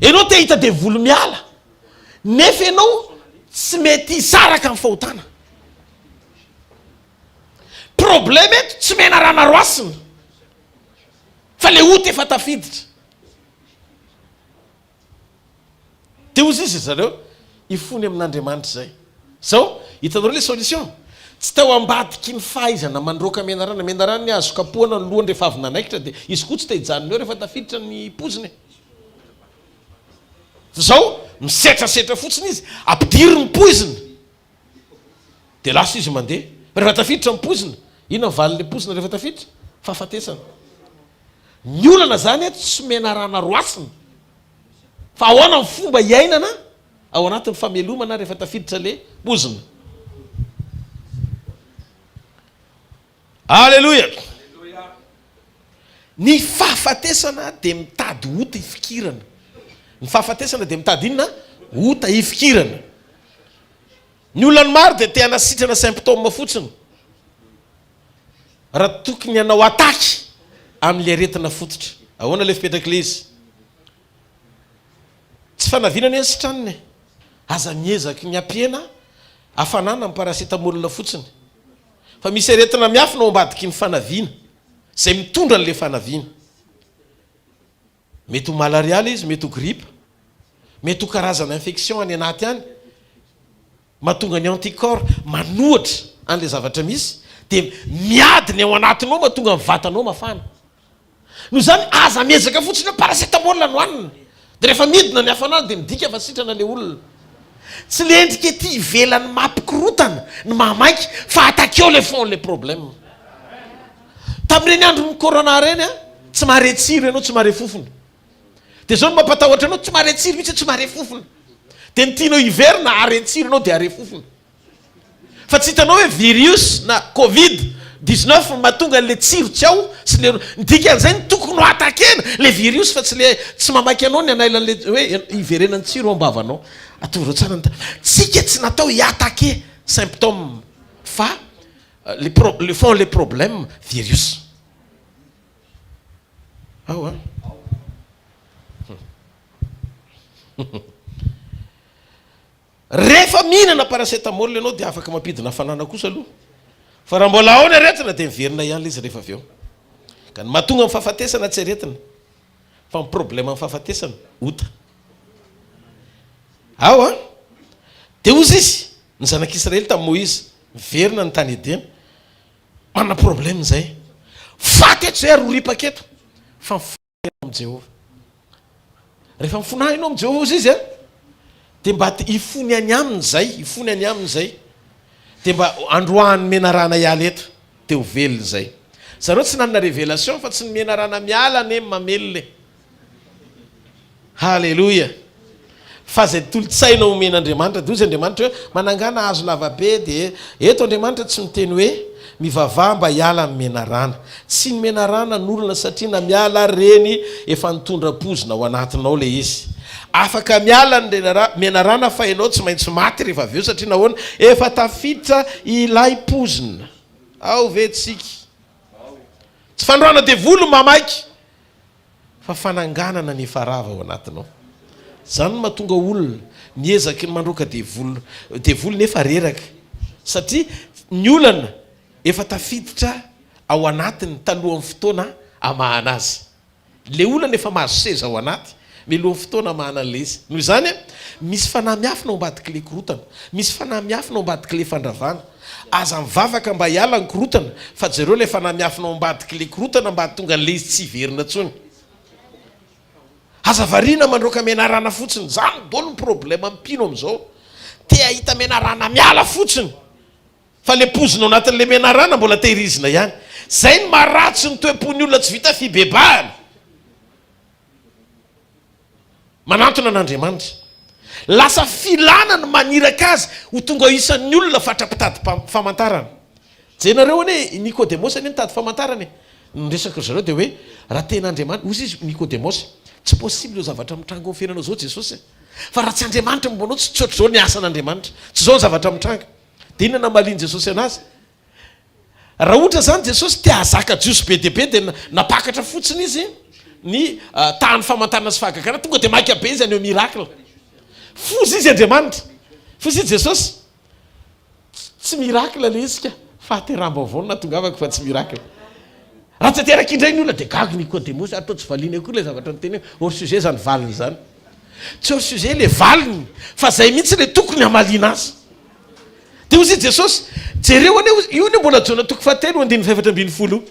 Ianao te hahita devoly miala, nefa ianao tsy mety hisaraka amin'ny fahotana. Problème eto tsy menarana roasina fa le ota efa tafiditra. Dia hozy izy ry zareo hifony amin'Andriamanitra izay. Zao, hitanareo le solution? Tsy tao ambadiky ny fahaizana mandroaka menarana. Menarana anie azo kapohana ny lohany rehefa avy nanaikitra dia izy koa tsy te hijanona eo rehefa tafiditra ny poziny e. Fa zao, misetrasetra fotsiny izy, ampidiro ny poizina. Dia lasa izy mandeha. Rehefa tafiditra ny poizina, inona ny valin'ilay poizina rehefa tafiditra? Fahafatesana. Ny olana izany eto tsy menarana roasina, fa ahoana ny fomba iainana ao anatin'ny famelomana rehefa tafiditra ilay poizina. Aleloia! Ny fahafatesana dia mitady ota ifikirana. Ny fahafatesana dia mitady inona? Ota ifikirana. Ny olona ny maro dia te hanasitrana symptôme fotsiny. Raha tokony hanao attaque amin'ilay aretina fototra. Ahoana ilay fipetrak'ilay izy? Tsy fanaviana anie ny sitranina e. Aza miezaky ny hampihena hafanana amin'ny paracetamol fotsiny. Fa misy aretina miafina ao ambadiky ny fanaviana, izay mitondra an'ilay fanaviana. Mety ho malaria ilay izy, mety ho gripa, mety ho karazana infection any anaty any, mahatonga ny anticorps manohitra an'ilay zavatra misy, dia miady ny ao anatinao mahatonga ny vatanao mafana. Noho izany, aza miezaka fotsiny hoe paracetamol no hanina, dia rehefa midina ny hafanana dia midika fa sitrana ilay olona. Tsy ilay endrika ety ivelany mampikorontana ny mahamaika fa atakeo ilay fond ilay problème. Tamin'ireny andron'ny corona ireny an, tsy mahare tsiro ianao, tsy mahare fofona. Dia izao no mampatahotra anao, tsy mahare tsiro mihitsy, tsy mahare fofona. Dia ny tianao hiverina, hahare tsiro ianao dia hahare fofona. Fa tsy hitanao hoe virus na covid 19 no mahatonga an'le tsiro tsy ao sy le ny dikan'izay ny tokony ho attaquer-na le virus fa tsy le tsy mamaky anao ny hanaila an'le hoe hiverenan'ny tsiro ao am-bavanao. Ataovy tsara ny tsika tsy natao hi-attaquer symptôme fa le pro le fond le problème virus. Ao an. Rehefa mihinana paracetamol ianao dia afaka mampidina hafanana kosa aloha. Fa raha mbola ao ny aretina dia miverina ihany ilay izy rehefa avy eo. Ka ny mahatonga ny fahafatesana tsy aretina fa ny problème ny fahafatesana ota. Ao an! Dia hozy izy, ny zanak'Israely tamin'i Moizy, miverina ny tany Edena. Manana problème izay. Faty eto izay ary ho ripaka eto. Fa mifona ianao amin'i Jehovah. Rehefa mifona ianao amin'i Jehovah, hozy izy, dia mba hifony any aminy izay, hifony any aminy izay. Dia mba androahany menarana hiala eto, dia ho velona izay. Zareo tsy nanana révélation fa tsy ny menarana miala anie mamelona e. Haleloia! Fa izay tolo-tsaina omen'Andriamanitra, dia hoy izy Andriamanitra hoe, manangàna hazo lavabe, dia eto Andriamanitra tsy miteny hoe, mivavaha mba hiala ny menarana. Tsy ny menarana no olana satria na miala ary ireny efa nitondra poizina ao anatinao ilay izy. Afaka miala ny menarana fa ianao tsy maintsy maty rehefa avy eo satria nahoana? Efa tafiditra ilay poizina. Ao ve tsika? Tsy fandroahana devoly no maha-maika. Fa fananganana ny efa rava ao anatinao. Zany no mahatonga olona miezaky ny mandroaka devoly devoly nefa reraka. Satria ny olana efa tafiditra ao anatiny talohan'ny fotoana amahana azy. Le olana efa mahazo seza ao anaty mialohan'ny fotoana amahana an'le izy. Noho izany, misy fanahy miafina ao ambadik'le korotana. Misy fanahy miafina ao ambadik'le fandravana. Aza mivavaka mba hiala ny korotana fa jereo ilay fanahy miafina ao ambadik'ilay korotana mba hahatonga an'ilay izy tsy hiverina intsony. Aza variana mandroaka menarana fotsiny. Zany daholo ny problème amin'ny mpino amin'izao. Te hahita menarana miala fotsiny. Fa le pozina ao anatin'ilay menarana mbola tehirizina ihany. Zay ny maharatsy ny toe-pon'ny olona tsy vita fibebahana. Manantona an'Andriamanitra. Lasa filana ny maniraka azy ho tonga isan'ny olona fatra-pitady famantarana. Jerenareo anie i Nikodemosy anie nitady famantarana e. Ny resaky ry zareo dia hoe raha tena Andriamanitra, hozy izy Nikodemosy, tsy possible io zavatra mitranga ao amin'ny fiainanao izao Jesosy e. Fa raha tsy Andriamanitra momba anao tsy ohatr'izao ny asan'Andriamanitra. Tsy izao ny zavatra mitranga. Dia inona namalian'i Jesosy anazy? Raha ohatra izany Jesosy te hahazaka Jiosy be dia be dia nampakatra fotsiny izy ny tahan'ny famantarana sy fahagagana, tonga dia maika be izy haneho miracle. Foza izy Andriamanitra. Foza izy Jesosy. Tsy miracle ilay izy ka, fahateraham-baovao no nahatongavako fa tsy miracle. Raha tsy ateraka indray ny olona dia gaga Nikodemosy ary toa tsy valiany akory ilay zavatra niteny hoe hors sujet izany valiny izany. Tsy hors sujet ilay valiny fa izay mihitsy ilay tokony hamaliana azy. Dia hoy i Jesosy, Jereo anie, hoy, io anie mbola Jaona toko fahatelo andininy fahefatra ambin'ny folo io.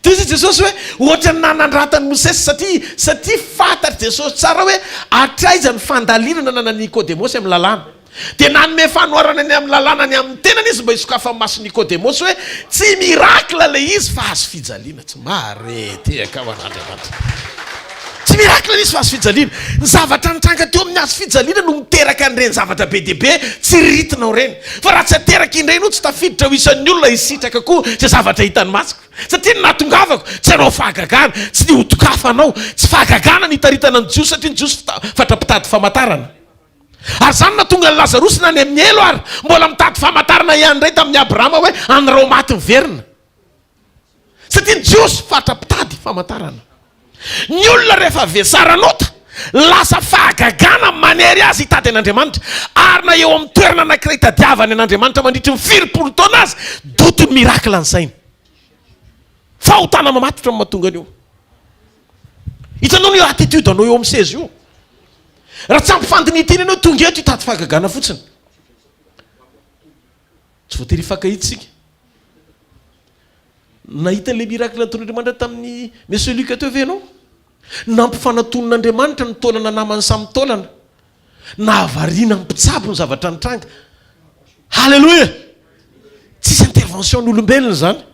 Dia hoy i Jesosy hoe, ohatran'ny nanandratan'i Mosesy, satria, satria fantatr'i Jesosy tsara hoe hatraiza ny fandalinana nanan'i Nikodemosy amin'ny lalàna. Dia nanome fanoharana ny amin'ny lalàna ny amin'ny tenany izy mba hisokafan'ny mason'i Nikodemosy hoe tsy miracle ilay izy fa hazo fijaliana. Tsy mahare tehaka ho an'Andriamanitra. Tsy miracle ilay izy fa hazo fijaliana. Ny zavatra nitranga teo amin'ny hazo fijaliana no miteraka an'ireny zavatra be dia be tsiriritinao ireny. Fa raha tsy ateraka indray ianao tsy tafiditra ho isan'ny olona hisitraka koa izay zavatra hitan'ny masoko. Satria ny nahatongavako tsy hanao fahagagana, tsy ny hodokafanao. Tsy fahagagana ny hitaritana ny Jiosy satria ny Jiosy fatra-pitady famantarana. Ary izany no nahatonga an'i Lazarosy na any amin'ny helo ary mbola mitady famantarana ihany indray tamin'i Abrahama hoe an'ireo maty miverina. Satria ny Jiosy fatra-pitady famantarana. Ny olona rehefa vesaran'ota, lasa fahagagana manery azy hitady an'Andriamanitra. Ary na eo amin'ny toerana anankiray itadiavany an'Andriamanitra mandritry ny firimpolo taona aza, dotin'ny miracle ny sainy. Fahotana mamatotra no mahatonga an'io. Hitanao ny attitude anao eo amin'ny seza io. Raha tsy ampy fandinihitena ianao, tonga eto hitady fahagagana fotsiny. Tsy voatery hifankahita isika. Nahita an'ilay miracle nataon'Andriamanitra tamin'i Monsieur Luc teo ve ianao? Nampifanatonin'Andriamanitra ny taolana naman'ny samy taolana. Nahavariana ny mpitsabo ny zavatra nitranga. Haleloia! Tsisy intervention n'olombelona izany.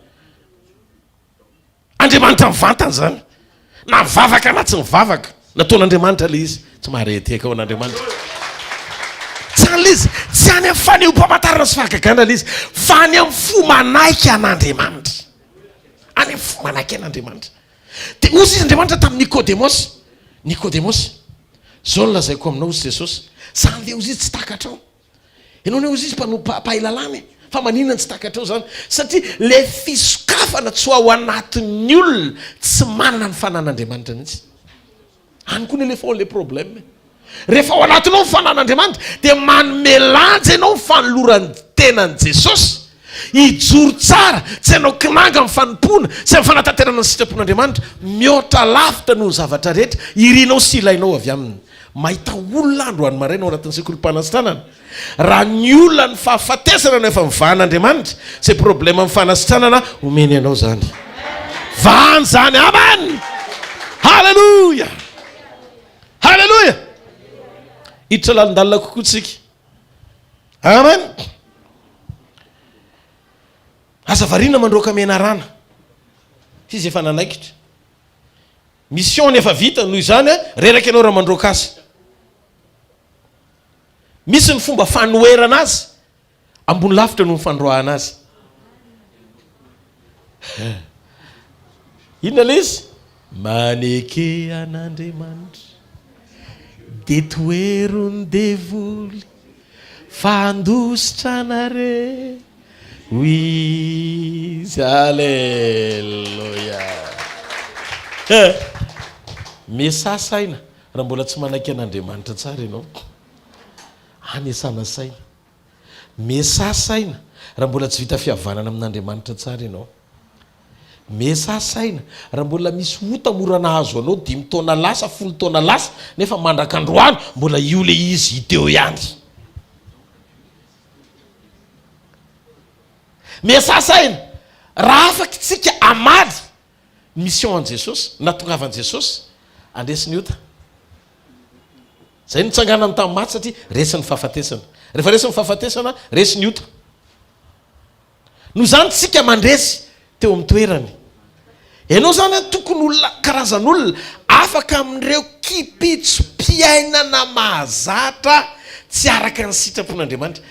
Andriamanitra mivantana izany. Na mivavaka na tsy mivavaka. Nataon'Andriamanitra ilay izy. Tsy maharehitehaka ho an'Andriamanitra. Tsy any ilay izy. Tsy any amin'ny fanehoam-pamantarana sy fahagagana ilay izy. Fa any amin'ny fo manaiky an'Andriamanitra. Any amin'ny fo manaiky an'Andriamanitra. Dia hoy izy Andriamanitra tamin'i Nikodemosy. Nikodemosy, izao no lazaiko aminao, hoy Jesosy. Izany ve hoy izy tsy takatrao? Ianao anie ozy izy mpanompo mpahay lalàna e! Fa maninona no tsy takatrao izany? Satria ilay fisokafana tsy ho ao anatin'ny olona tsy manana ny fanan'Andriamanitra mihitsy. Any koa ny éléphant le problème e! Rehefa ao anatinao ny fanan'Andriamanitra dia manome lanja ianao ny fanoloran-tenan'i Jesosy hijoro tsara, tsy hanao kinanga amin'ny fanompoana sy amin'ny fanatanterahana ny sitrapon'Andriamanitra mihoatra lavitra noho ny zavatra rehetra irinao sy ilainao avy aminy. Mahita olona androany maraina ao anatin'ny sekolim-panasitranana. Raha ny olan'ny fahafatesana no efa mivahan'Andriamanitra, izay problème amin'ny fanasitranana, omeny anao izany. Vahany izany. Amen! Haleloia! Haleloia! Hiditra lalindalina kokoa tsika. Amen! Aza variana mandroaka menarana. Izy efa nanaikitra. Mission-ny efa vita, noho izany reraka ianao raha mandroaka azy. Misy ny fomba fanoherana azy ambony lavitra noho ny fandroahana azy. Inona ilay izy? Maneke an'Andriamanitra, dia tohero ny devoly, fa handositra anareo izy. Aleloia! Miasà saina raha mbola tsy manaiky an'Andriamanitra tsara ianao. Any iasana saina. Miasà saina raha mbola tsy vita fihavanana amin'Andriamanitra tsara ianao. Miasà saina raha mbola misy ota mora nahazo anao dimy taona lasa, folo taona lasa, nefa mandrak'androany mbola io le izy hita eo ihany. Miasà saina raha afaka isika hamaly mission an'i Jesosy, nahatongavan'i Jesosy handresy ny ota. Izay nitsanganany tamin'ny maty satria resy ny fahafatesana. Rehefa resy ny fahafatesana, resy ny ota. Noho izany tsika mandresy teo amin'ny toerany. Ianao izany an tokony olona karazan'olona afaka amin'ireo kipitsom-piainana mahazatra tsy araka ny sitrapon'Andriamanitra.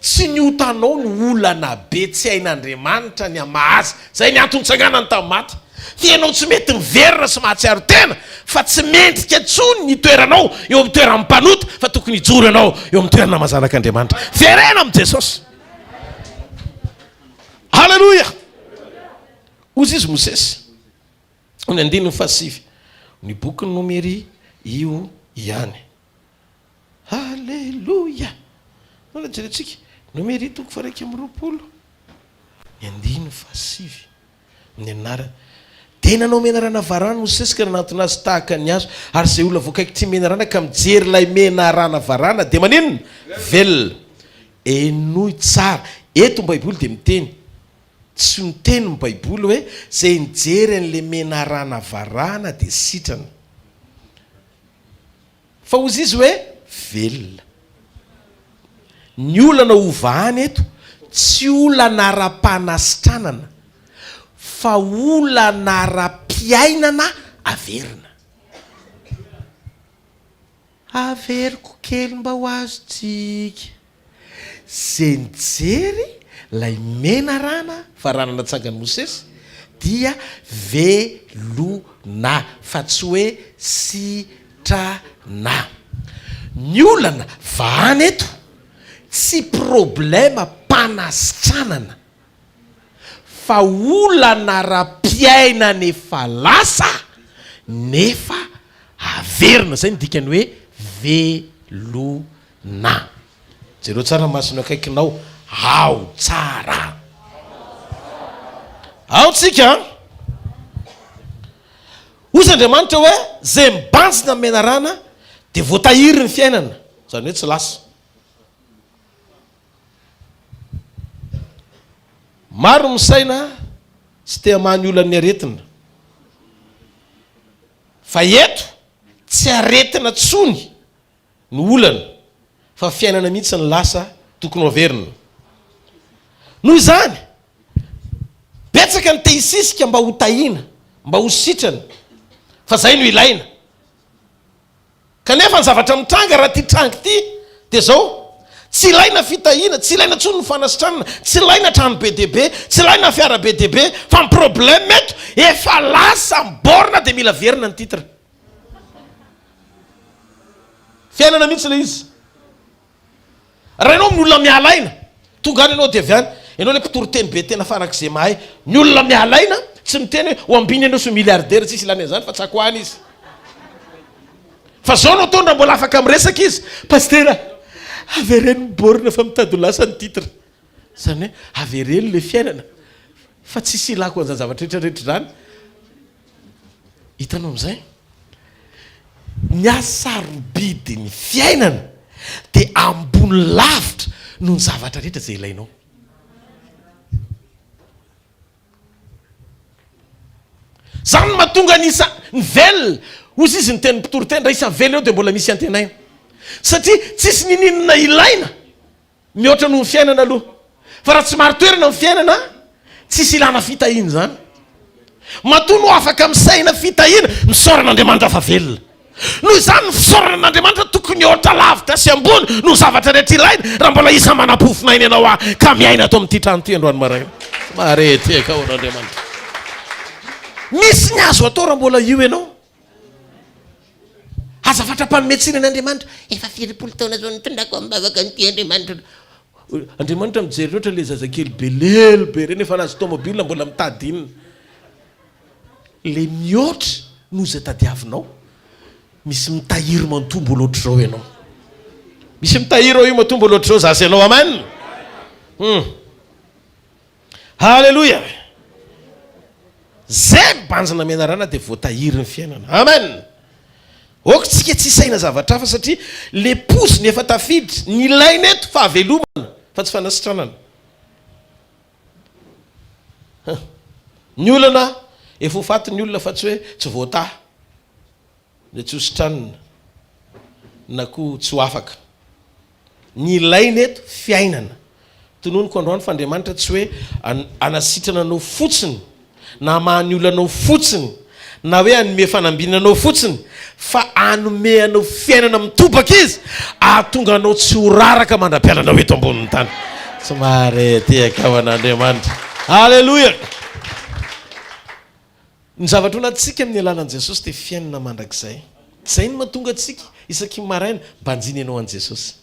Tsy ny otanao no olana be tsy hain'Andriamanitra ny hamaha azy. Izay ny antony nitsanganany tamin'ny maty. Fa ianao tsy mety miverina sy mahatsiaro tena fa tsy mendrika intsony ny toeranao eo amin'ny toeran'ny mpanota fa tokony hijoro ianao eo amin'ny toerana maha zanak'Andriamanitra. Verena amin'i Jesosy. Aleloia! Hoy izy Mosesy, ny andininy fahasivy, ny bokin'ny Nomery io ihany. Aleloia! Mbola jerentsika, Nomery toko faha-21, ny andininy fahasivy, ny anarany. Dia nanao menarana varano Mosesy ka nanantona azy tahaka ny hazo, ary izay olona voakaikitry ny menarana ka mijery ilay menarana varana dia maninona? Velona. Henoy tsara. Eto ny Baiboly dia miteny, tsy miteny ny Baiboly hoe izay nijery an'ilay menarana varana dia sitrana. Fa hozy izy hoe velona. Ny olana hovahana eto tsy olana ara-panasitranana fa olana ara-piainana averina. Averiko kely mba ho azontsika. Ze nijery lay menarana varana natsangan'i Mosesy dia velona fa tsy hoe sitrana. Ny olana vahana eto tsy problème mpanasitranana fa olana ara-piainana efa lasa nefa averina, zay no dikan'ny hoe velona. Na. Jereo tsara ny masony akaikinao. Ao tsara. Ao tsika an. Hoy Andriamanitra hoe, Izay mibanjina amin'ny menarana dia voatahiry ny fiainana. Izany hoe tsy lasa. Maro ny misaina sy te hamaha ny olan'ny aretina. Fa eto tsy aretina tsony no olana fa fiainana mihitsy ny lasa tokony ho averina. Noho izany, betsaka ny te hisisika mba ho tahiana, mba ho sitrana, fa zay no ilaina. Kanefa ny zavatra mitranga raha ity tranga ity dia zao, tsy ilaina fitahiana, tsy ilaina intsony ny fanasitranana, tsy ilaina trano be dia be, tsy ilaina fiara be dia be, fa ny problème eto efa lasa ny borne dia mila averina ny titre. Fiainana mihitsy ilay izy. Raha ianao amin'ny olona miala aina, tonga any ianao dia avy any, ianao ilay mpitory teny be tena farak'izay mahay. Ny olona miala aina tsy miteny hoe ho ambiny ianao sy ho milliardaire, tsisy ilana an'izany fa tsako any izy. Fa zao no ataony raha mbola afaka miresaka izy, Pasitera, avereno ny borne fa mitady ho lasa ny titre. Izany hoe avereno ilay fiainana fa tsisy ilako an'izany zavatra rehetra rehetra izany. Hitanao amin'izay? Ny hasarobidin'ny fiainana dia ambony lavitra noho ny zavatra rehetra izay ilainao. Zany no mahatonga ny isa ny velona, hozy izy ny tenin'ny mpitoriteny, raha isan'ny velona eo dia mbola misy antenaina. Satria tsisy ninininona ilaina mihoatra noho ny fiainana aloha. Fa raha tsy marin-toerana ny fiainana, tsisy ilana fitahiana izany. Matoa no afaka misaina fitahiana, misaora an'Andriamanitra fa velona. Noho izany ny fisaorana an'Andriamanitra tokony hihoatra lavitra sy ambony noho ny zavatra rehetra ilaina raha mbola isan'ny manam-pofon'aina ianao aho ka miaina ato amin'ity trano ity androany maraina. Mahare tehaka ho an'Andriamanitra. Misy ny azo atao raha mbola io ianao. Aza fatra-panome tsiny an'Andriamanitra. Efa firipolo taona izao nitondrako am-bavaka an'ity Andriamanitra. Andriamanitra mijery loatra ilay zazakely be lelo be ireny efa nahazo tomobile mbola mitady inona. Le mihoatra noho izay tadiavinao. Misy mitahiry mantoa mbola ohatr'izao ianao. Misy mitahiry ao io matoa mbola ohatr'izao za sy ianao. Amen. Hum. Haleloia. Zay mibanjina menarana dia voatahiry ny fiainana. Amen. Ok tsika tsy hisaina zavatra hafa satria le poziny efa tafiditra. Ny ilaina eto fahavelomana fa tsy fanasitranana. Huh. Ny olana, efa ho faty ny olona fa tsy hoe tsy voatahy dia tsy ho sitranina na koa tsy ho afaka. Ny ilaina eto, fiainana. Tononiko androany fa Andriamanitra tsy hoe hanasitrana anao fotsiny na hamaha ny olanao fotsiny na hoe hanome fanambinana anao fotsiny fa hanome anao fiainana mitobaka Izy hahatonga anao tsy ho raraka mandra-pialanao eto ambonin'ny tany. Tsy mahare tehaka ho an'Andriamanitra. Aleloia! Ny zavatra ho anatintsika amin'ny alalan'i Jesosy dia fiainana mandrakizay. Izay no mahatonga antsika isaky ny maraina, banjina ianao an'i Jesosy.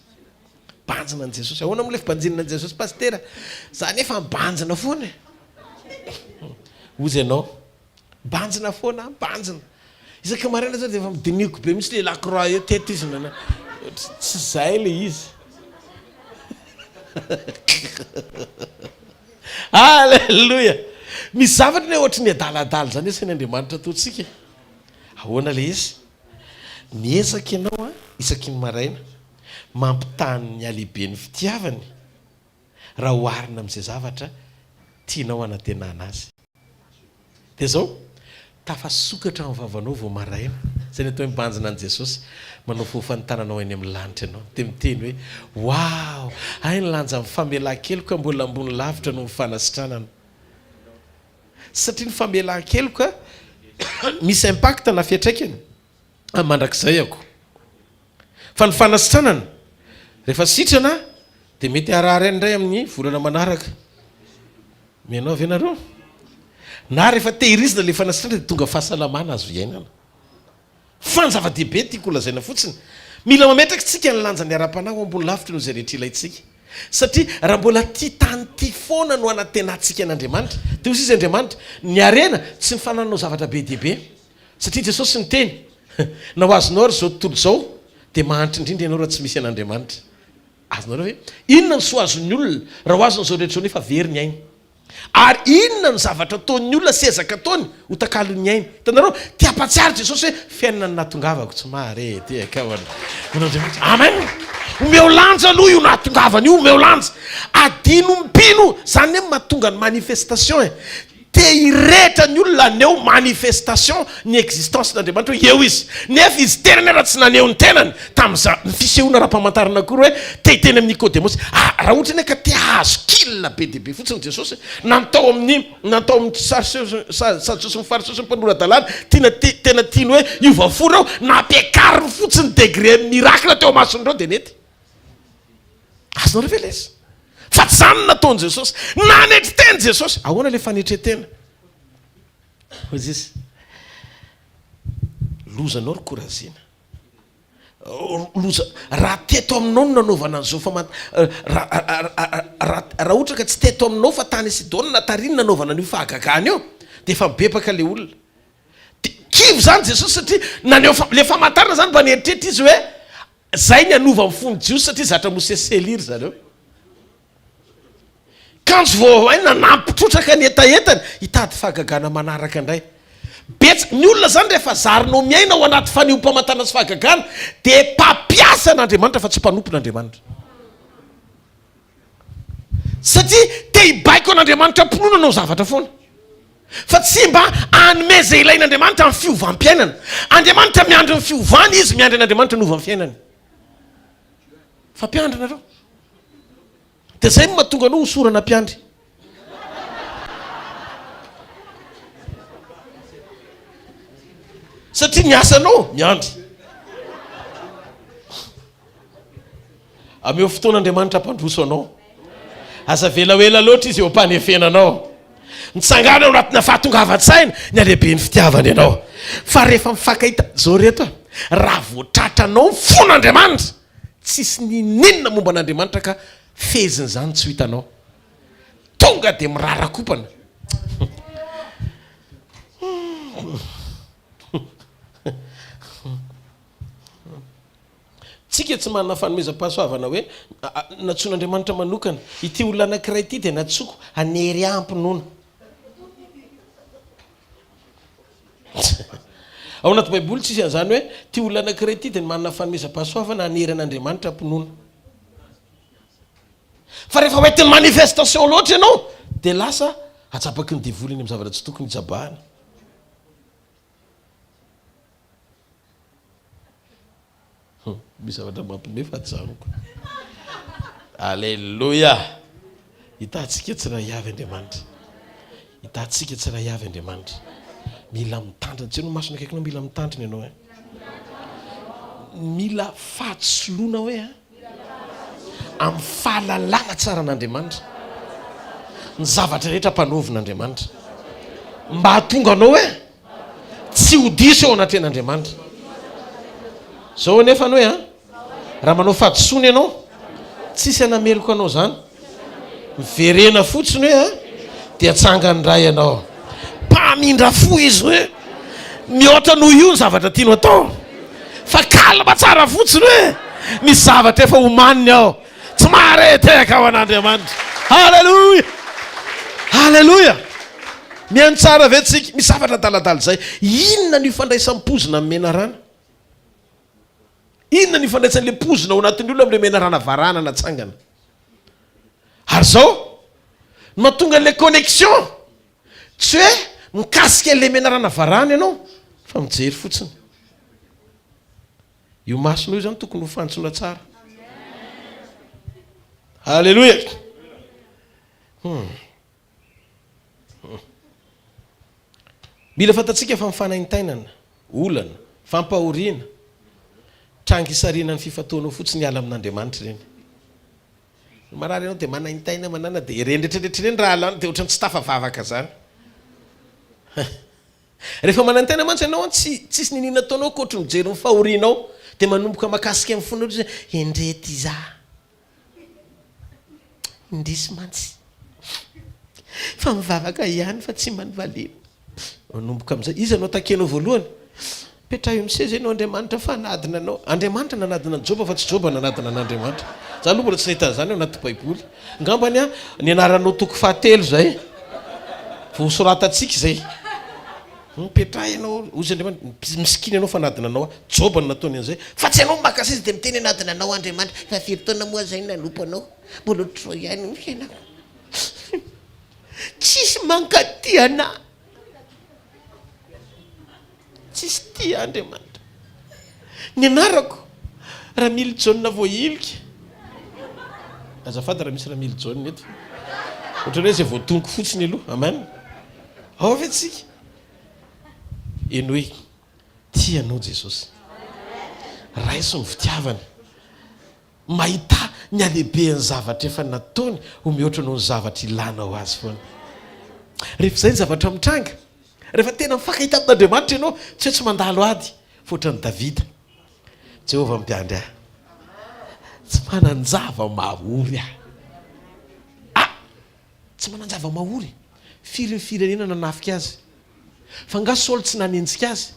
Banjina an'i Jesosy. Ahoana moa ilay fibanjinana an'i Jesosy Pasitera? Za nefa mibanjina foana e. Hozy ianao, Banjina foana aho, banjina. Isaky ny maraina zao dia efa dinihiko be mihitsy le la croix eo, teto izy nana. Tsy zay le izy. Alléluia. Misy zavatra anie ohatry ny adaladala zany asain' Andriamanitra ataontsika e. Ahoana le izy? Miezaka ianao an, isaky ny maraina, mampitaha ny halehiben'ny fitiavany raha oharina amin'izay zavatra tianao hanantenana azy. Dia izao, tafasokatra ny vavanao vao maraina, izay ny atao hoe mibanjina an'i Jesosy, manao fofa ny tananao eny amin'ny lanitra ianao, dia miteny hoe, Wow! Hay ny lanjan'ny famelan-keloka mbola ambony lavitra noho ny fanasitranana. Satria ny famelan-keloka misy impact na fiantraikany amin'ny mandrakizay ako. Fa ny fanasitranana, rehefa sitrana dia mety harary any indray amin'ny volana manaraka. Mihaino ahy ve nareo? Na rehefa tehirizina ilay fanasitranana dia tonga fahasalamana azo iainana. Fa ny zava-dehibe tiako holazaina fotsiny, mila mametraka isika ny lanjan'ny ara-panahy ho ambony lavitra noho izay rehetra ilaintsika. Satria raha mbola tia tany ity foana no anantenantsika an'Andriamanitra, dia hoy izy Andriamanitra, ny harena tsy ny fanananao zavatra be dia be. Satria Jesosy niteny, Na ho azonao ary izao tontolo izao, dia mahantra indrindra ianao raha tsy misy an'Andriamanitra. Azonareo ve? Inona no soa azon'ny olona raha ho azony izao rehetra izao nefa very ny ainy? Ary inona no zavatra ataon'ny olona sy ezaka ataony ho takalon'ny ainy? Hitanareo? Te hampatsiaro Jesosy hoe, Fiainana no nahatongavako, tsy mahare ety akahona. An'Andriamanitra. Amen! Omeo lanja aloha io nahatongavana io, omeo lanja. Adino mpino, izany anie no mahatonga ny manifestation e. Te hirehitra ny olona haneho manifestation ny existence n'Andriamanitra hoe eo izy. Nefa izy tenany ara tsy naneho ny tenany tamin'izany fisehoana ara-pamantarana akory hoe te hiteny amin'i Nikodemosy. Ah, raha ohatra anie ka te hahazo kil be dia be fotsiny Jesosy, na ny tao amin'ny na ny tao amin'ny Sarseo Sadoseo sy ny Fariseo sy ny mpanora-dalàna, tiana tena tiany hoe hiova fo ireo, nampiakariny fotsiny degré miracle teo imason'ireo dia nety. Azonareo ve ilay izy? Fa tsy izany no nataon'i Jesosy. Nanetry tena Jesosy. Ahoana ilay fanetren-tena? Hoy Izy, Lozanao ry Korazina. Loza, raha teto aminao no nanaovana an'izao famant-, raha, raha ohatra ka tsy teto aminao fa tany Sidona na tary no nanaovana an'io fahagagana io, dia efa mibebaka ilay olona. Dia kivy izany Jesosy satria naneho, ilay famantarana izany mba nieritreritra Izy hoe, Zay ny hanova ny fon'ny Jiosy satria zatra Mosesy sy Elia ry zareo. Kanjo vao hay nanampy trotraka ny hetahetany hitady fahagagana manaraka indray. Betsaka, ny olona zany rehefa zarinao miaina ao anaty fanehoam-pamantarana sy fahagagana dia mpampiasa an'Andriamanitra fa tsy mpanompon'Andriamanitra. Satria te hibaiko an'Andriamanitra am-pinoana hanao zavatra foana. Fa tsy mba hanome izay ilain'Andriamanitra amin'ny fiovam-piainana. Andriamanitra miandry ny fiovany, izy miandry an'Andriamanitra hanova ny fiainany. Fa mpiandry nareo. Dia izay no mahatonga anao hosorana mpiandry. Satria ny asanao miandry. Ameo fotoana Andriamanitra hampandroso anao. Aza avela ho ela loatra izy eo am-panefena anao. Mitsangàna ao anatina fahatongavan-tsaina ny halehiben'ny fitiavany anao. Fa rehefa mifankahita, zao reto a, raha vao tratranao ny fon'Andriamanitra, tsisy n'inon'inona momba an'Andriamanitra ka fehezin'izany tsy ho hitanao. Tonga dia mirarakopana. Tsika tsy manana fanomezam-pahasoavana hoe nantsoin'Andriamanitra manokana. Ity olona anankiray ity dia nantsoiko hanery ahy am-pinoana. Ao anaty Baiboly tsisy an'izany hoe ity olona anankiray ity dia manana fanomezam-pahasoavana hanery an'Andriamanitra am-pinoana. Fa rehefa hoentin'ny manifestation loatra ianao dia lasa atsapaky ny devoly eny amin'ny zavatra tsy tokony hitsabahana. Misy zavatra mampime fa ajanoko. Aleloia! Hitantsika tsiray avy Andriamanitra. Hitantsika tsiray avy Andriamanitra. Mila mitandrina. Jereo ny masony akaikinao, mila mitandrina ianao eh. Mila fahatsoloana hoe eh. Amin'ny fahalalana tsara an'Andriamanitra. Ny zavatra rehetra ampanaovin'Andriamanitra. Mba hahatonga anao hoe Tsy ho diso eo anatrehan'Andriamanitra. Zao anefa ny hoe an, raha manao fahadisoana ianao, tsisy hanameloka anao zany. Miverena fotsiny hoe an, dia atsangany indray ianao. Mpamindra fo izy hoe, mihoatra noho io ny zavatra tianao atao. Fa calme tsara fotsiny hoe, misy zavatra efa omaniny ao. Tsy maharetehaka ho an'Andriamanitra. Haleloia! Haleloia! Mihaino tsara ve tsika? Misy zavatra adaladala izay. Inona no ifandraisan'ny pozina amin'ny menarana? Inona no ifandraisan'ilay pozina ao anatin'ny olona amin'ilay menarana varahana natsangana? Ary izao no mahatonga an'ilay connexion. Tsy hoe mikasika an'ilay menarana varahana ianao fa mijery fotsiny. Io masonao io zany tokony ho fantsona tsara. Haleloia. Hmm. Hmm. Mila fantatsika fa ny fanaintainana, olana, fampahoriana, tranga isarihana ny fifantohanao fotsiny hiala amin'Andriamanitra ireny. Marary ianao dia manaintaina manana dia ireny rehetrarehetra ireny raha alana dia ohatran'ny tsy tafavavaka zany. Rehefa manantena mantsy ianao an, tsy tsisy niniana ataonao ankoatry ny mijery ny fahorianao, dia manomboka makasika ny fonao izy hoe endrety iza, indrisy mantsy fa mivavaka ihany fa tsy mba nivaliana. Manomboka amin'izay, iza no attaquer-nao voalohany? Petraho eo amin'ny seza ianao Andriamanitra fa hanadina anao. Andriamanitra nanadina an'i Joba fa tsy Joba nanadina an'Andriamanitra. Za aloha mbola tsy nahita an'izany ao anaty baiboly. Angambany an, nianaranao toko fahatelo izay. Vao hosoratantsika izay. Mipetraha ianao, hoy izy Andriamanitra, misikina ianao fa hanadina anao aho. Joba no nataony an'izay. Fa tsy ianao maka seza dia miteny hanadina anao Andriamanitra. Fa firy taona moa izay no nanompo anao? Mbola ohatr'izao ihany ny fiainako. Tsisy mankaty anah. Tsisy tia Andriamanitra. Ny anarako, Ramilijaona Voahilika. Azafady raha misy Ramilijaona eto. Ohatran'ny hoe izay voatonoko fotsiny aloha. Amen. Ao ve tsika? Henoy. Tia anao Jesosy. Raiso ny fitiavany. Mahità ny halehibehan'ny zavatra efa nataony ho mihoatra noho ny zavatra ilanao azy foana. Rehefa izay ny zavatra mitranga, rehefa tena mifankahita amin'Andriamanitra ianao, tsy hoe tsy mandalo ady, fa ohatran'i Davida, Jehovah mpiandry ahy, tsy manan-java-mahory aho. Ah! Tsy manan-java-mahory. Firy ny firenena nanafika azy? Fa angaha Saoly tsy nanenjika azy?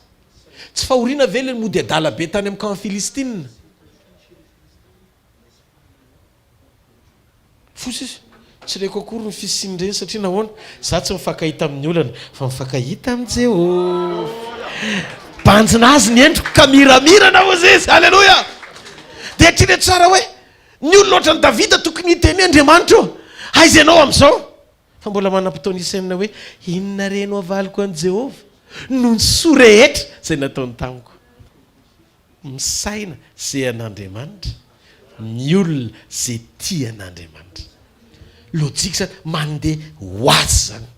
Tsy fahoriana ve ilay mody adala be tany amin'ny camp Filistina? Fosa izy, tsy reko akory ny fisian'ireny satria nahoana? Za tsy mifankahita amin'ny olana fa mifankahita amin'i Jehovah. Banjina azy ny endriko ka miramirana hozy izy. Aleloia! Dia eritrereto tsara hoe ny olona ohatran'i Davida tokony hiteny hoe Andriamanitra ô, aiza ianao amin'izao? Fa mbola manam-potoana hisainana hoe, 'Inona re no havaliko an'i Jehovah noho ny soa rehetra izay nataony tamiko? Misaina izay an'Andriamanitra ny olona izay tia an'Andriamanitra. Lojika izany, mandeha ho azy izany.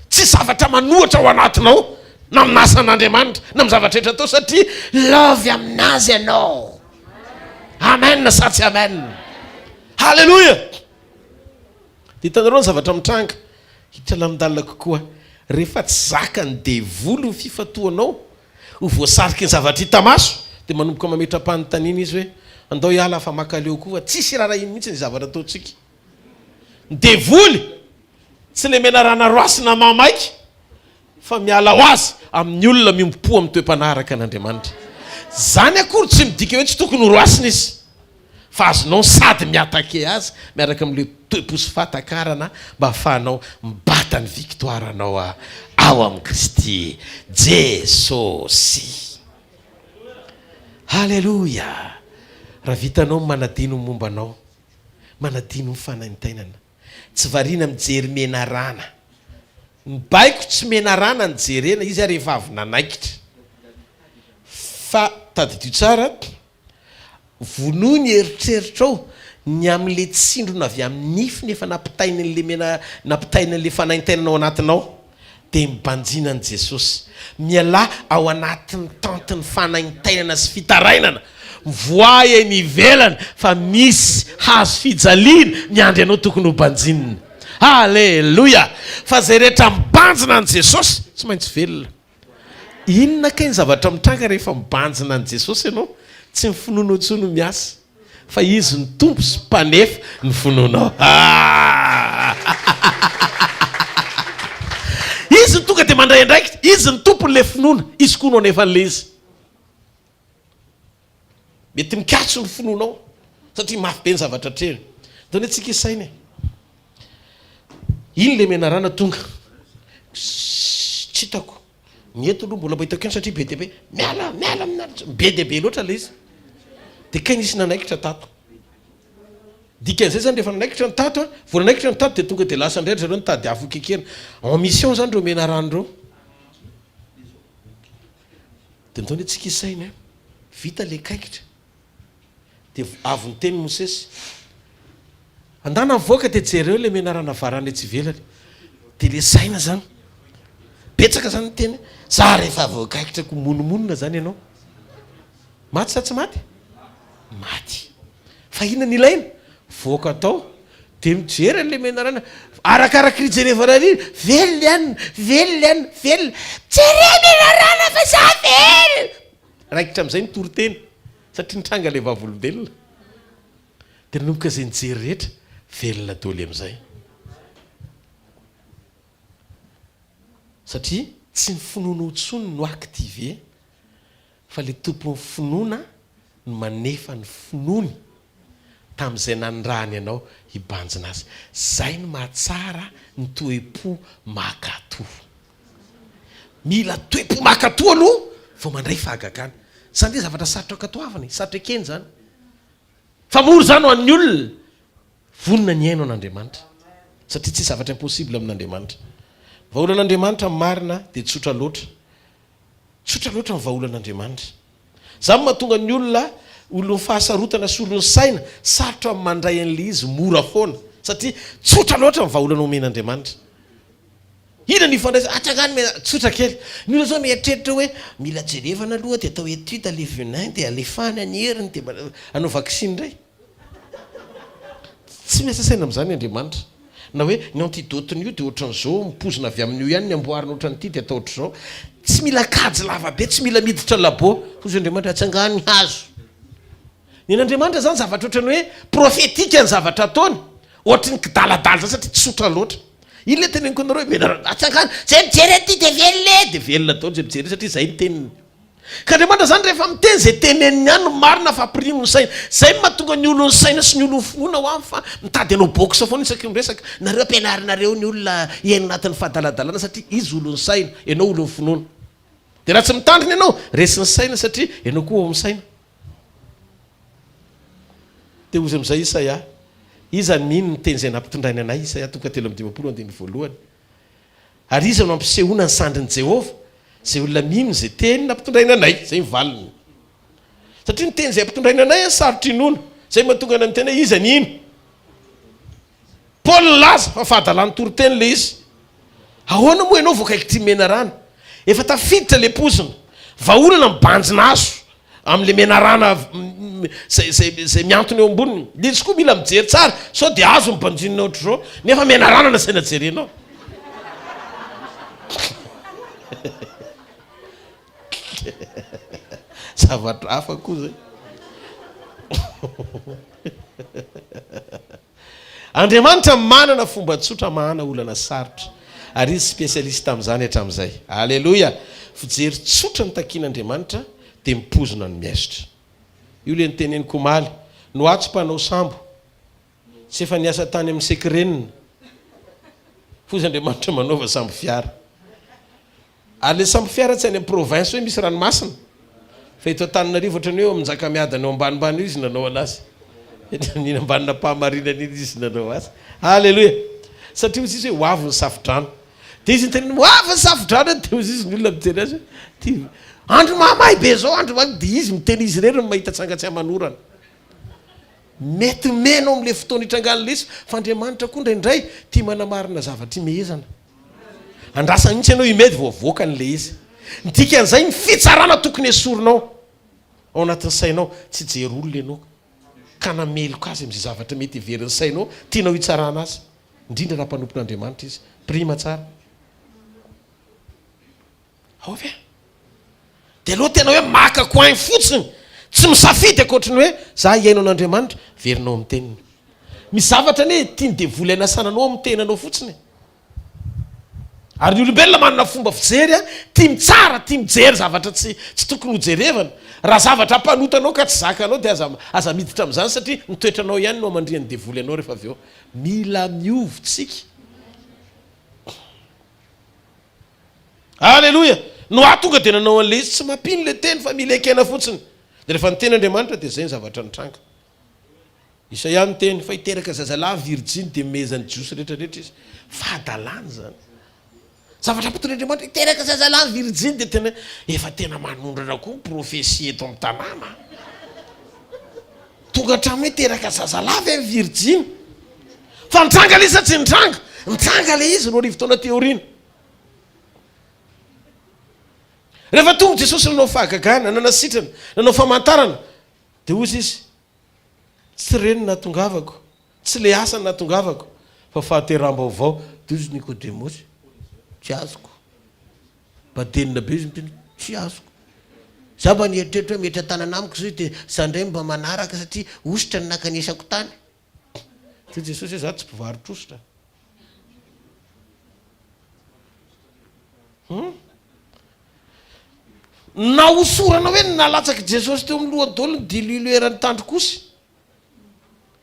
Tsy zavatra manohatra ao anatinao na amin'ny asan'Andriamanitra na amin'ny zavatra rehetra atao satria love aminazy ianao. Amen sa tsy amen? Haleloia! Dia hitanareo ny zavatra mitranga, hiditra lalindalina kokoa rehefa tsy zakan'ny devoly ny fifantohanao ho voasariky ny zavatra hita maso dia manomboka mametra-panontaniana izy hoe andao hiala fa mankaleo koa fa tsisy irarahiany mihitsy ny zavatra ataontsika. Ny devoly tsy le menarana roasina mamaika fa miala ho azy amin'ny olona miombom-po amin'ny toe-panahy araka an'Andriamanitra. Izany akory tsy midika hoe tsy tokony ho roasina izy fa azonao sady mi-attaquer azy miaraka amin'ilay toe-po sy fahatakarana mba ahafahanao mibata ny victoire anao ao amin'i Kristy Jesosy. Haleloia! Raha vitanao ny manadino ny momba anao, manadino ny fanaintainana. Tsy variana mijery menarana. Ny baiko tsy menarana no jerena, izy ary efa avy nanaikitra. Fa tadidio tsara, vonoy ny eritreritrao ny amin'ilay tsindrona avy amin'ny nifiny efa nampitain'ilay mena, nampitain'ilay fanaintainana ao anatinao. Dia mibanjina an'i Jesosy. Mialà ao anatin'ny tantin'ny fanaintainana sy fitarainana. Mivoaha eny ivelany fa misy hazo fijaliana miandry anao tokony ho banjinina. Aleloia! Fa izay rehetra mibanjina an'i Jesosy tsy maintsy velona. Inona kay ny zavatra mitranga rehefa mibanjina an'i Jesosy ianao? Tsy ny finoanao intsony no miasa, fa Izy no Tompo sy Mpanefa ny finoanao. Izy no tonga dia mandray andraikitra, Izy no Tompon'ilay finoana, Izy koa no hanefa an'ilay izy. Mety mikatso ny finoanao satria mafy be ny zavatra atrehiny. Ndao anie tsika hisaina e. Iny le menarana tonga. Tsy hitako. Ny eto aloha mbola mba hitako ihany satria be dia be. Miala, miala, miala. Be dia be loatra le izy. Dia kay nisy nanaikitra tato. Dikan'izay zany rehefa nanaikitra ny tato, vao nanaikitra ny tato dia tonga dia lasa indray ry zareo nitady afo hikekena. En mission zany ireo menarana ireo. Dia ndao anie tsika hisaina e. Vita le kaikitra. Dia avy niteny Mosesy, Andana mivoaka dia jereo ilay menarana varana etsy ivelany. Dia ilay saina izany. Betsaka izany ny teny hoe, za rehefa voakaikitra ko monomonona izany ianao. Maty sa tsy maty? Maty. Fa inona no ilaina? Voaka tao dia mijery an'ilay menarana. Arakaraky ny ijerevana an'iny, velona ihany, velona ihany, velona. Jereo menarana fa za velona! Raikitra amin'izay ny toriteny satria nitranga ilay vavolombelona. Dia nanomboka izay nijery rehetra, velona daholo amin'izay. Satria tsy ny finoanao intsony no activer fa ilay tompon'ny finoana no manefa ny finoany tamin'izay nanirahany anao hibanjina azy. Izay no mahatsara ny toe-po mankatò. Mila toe-po mankatò aloha vao mandray fahagagana. Izany ve zavatra sarotra ankatoavina e? Sarotra ekena izany. Fa mora izany ho an'ny olona vonona ny hihaino an'Andriamanitra. Satria tsisy zavatra impossible amin'Andriamanitra. Ny vahaolan'Andriamanitra marina dia tsotra loatra. Tsotra loatra ny vahaolan'Andriamanitra. Izany no mahatonga ny olona olon'ny fahasarotana sy olon'ny saina sarotra ny mandray an'ilay izy mora foana. Satria tsotra loatra ny vahaolana omen'Andriamanitra. Inona no ifandraisana? Atrangano mena, tsotra kely. Ny olona zao mieritreritra hoe mila jerevana aloha dia atao étude le venin dia alefahana ny heriny dia mba hanao vaksiny indray. Tsy miasa saina amin'izany Andriamanitra. Na hoe ny antidote-n'io dia ohatran'izao, ny poizina avy amin'io ihany ny amboarina ohatran'ity dia atao ohatr'izao. Tsy mila kajy lava be, tsy mila miditra labo. Hoy Andriamanitra, atsangano ny hazo. Ny an'Andriamanitra izany zavatra ohatran'ny hoe prophétique ny zavatra ataony, ohatry ny kidaladala izany satria tsotra loatra. Iny ilay teneniko anareo hoe menarana, atsangano, izay mijery an'ity dia velona e! Dia velona daholo izay mijery io satria izay ny teniny. Ka Andriamanitra izany rehefa miteny izay teneniny ihany no marina fa ampirimo ny saina. Izay no mahatonga ny olon'ny saina sy ny olon'ny finoana ho avy fa mitady hanao box foana isaky ny miresaka. Nareo ampianarinareo ny olona hiaina anatin'ny fahadaladalana satria izy olon'ny saina, ianao olon'ny finoana. Dia raha tsy mitandrina ianao, resin'ny saina satria ianao koa ao amin'ny saina. Dia hozy amin'izay Isaia. Iza no mino ny teny izay nampitondrainy anay? Isaia toko fahatelo amby dimampolo andininy voalohany. Ary iza no ampisehoana ny sandrin'i Jehovah? Izay olona mino izay teny nampitondrainy anay. Izay ny valiny. Satria ny teny izay ampitondrainy anay sarotra inoana. Izay mahatonga anay miteny hoe iza ny hino? Paoly nilaza fa fahadalan'ny toriteny ilay izy. Ahoana moa ianao vao akaiky ity menarana? Efa tafiditra ilay poizina. Vahaolana mibanjina azo amin'ilay menarana izay izay izay mihantona eo amboniny. Ilay izy koa mila mijery tsara sao dia azo ny banjinina ohatr'izao nefa menarana nasaina jerenao. Zavatra hafa koa zay. Andriamanitra manana fomba tsotra hamahana olana sarotra, ary Izy spécialiste amin'izany hatramin'izay. Aleloia! Fijery tsotra no takian'Andriamanitra, dia mipozona ny miaisotra. Io ilay noteneniko omaly. Noa tsy mpanao sambo. Tsy efa niasa tany amin'ny Sekrenina. Hoy Andriamanitra manaova sambo fiara. Ary le sambo fiara tsy any am province hoe misy ranomasina fa eto Antananarivo ohatrany hoe eo am Njakamiadana eo ambanimbany eo izy nanao anazy. Iny ambanin'Ampahamarinana iny izy nanao azy. Aleloia! Satria hozy izy hoe ho avy ny safodrano. Dia izy niteny ho avy ny safodrano dia hozy izy ny olona mijery azy hoe ty andro mahamay be zao andro mahamay dia izy miteny izy irery no mahita tsanga tsy aman'orana. Mety mena ao amin'ilay fotoana itrangan'ilay izy fa Andriamanitra koa indraindray tia manamarina zavatra imehezana. Andrasana mihitsy ianao himehy vao avoakany ilay izy. Ny dikan'izay, ny fitsarana tokony esorinao ao anatin'ny sainao, tsy hijery olona ianao ka hanameloka azy amin'izay zavatra mety heverin'ny sainao tianao hitsarana azy, indrindra raha mpanompon'Andriamanitra izy. Prime tsara. Ao ve? Dia aleo tena hoe maka coin fotsiny, tsy misafidy ankoatry ny hoe za hihaino an'Andriamanitra, verina ao amin'ny teniny. Misy zavatra anie tian'ny devoly hanasana anao amin'ny tenanao fotsiny e. Ary ny olombelona manana fomba fijery a, tia mitsara, tia mijery zavatra tsy tsy tokony hojerevana. Raha zavatra hampanota anao ka tsy zakanao dia aza aza miditra amin'izany satria ny toetranao ihany no hamandrihan'ny devoly anao rehefa avy eo. Mila miova tsika. Aleloia! Noa tonga dia nanao an'ilay izy, tsy mampino ilay teny fa mila ekena fotsiny. Dia rehefa niteny Andriamanitra dia izay ny zavatra nitranga. Isaia niteny fa hiteraka zazalahy virjiny dia mehezan'ny Jiosy rehetra rehetra izy. Fahadalana izany. Zavatra ampiton'Andriamanitra hiteraka zazalahy virjiny dia tena efa tena manondrana koa ny profesia eto amin'ny tanàna. Tonga hatramin'ny hoe teraka zazalahy ve ny virjiny? Fa nitranga ilay izy sa tsy nitranga? Nitranga ilay izy 2000 taona aty aoriana. Rehefa tonga Jesosy nanao fahagagana, nanasitrana, nanao famantarana, dia hoy izy, tsy ireny no nahatongavako, tsy ilay asa no nahatongavako, fa fahateraham-baovao. Dia hoy izy Nikodemosy, tsy azoko. Badenina be izy miteny hoe tsy azoko. Za mba nieritreritra hoe metra-tanana amiko zao izy dia za ndray mba manaraka satria ositra no nakanesako tany. Hoy Jesosy hoe za tsy mpivarotra ositra. Hum? Nahosorana hoe ny nalatsak'i Jesosy teo amin'ny lohany daholo ny diloilo eran'ny tandrok'osy.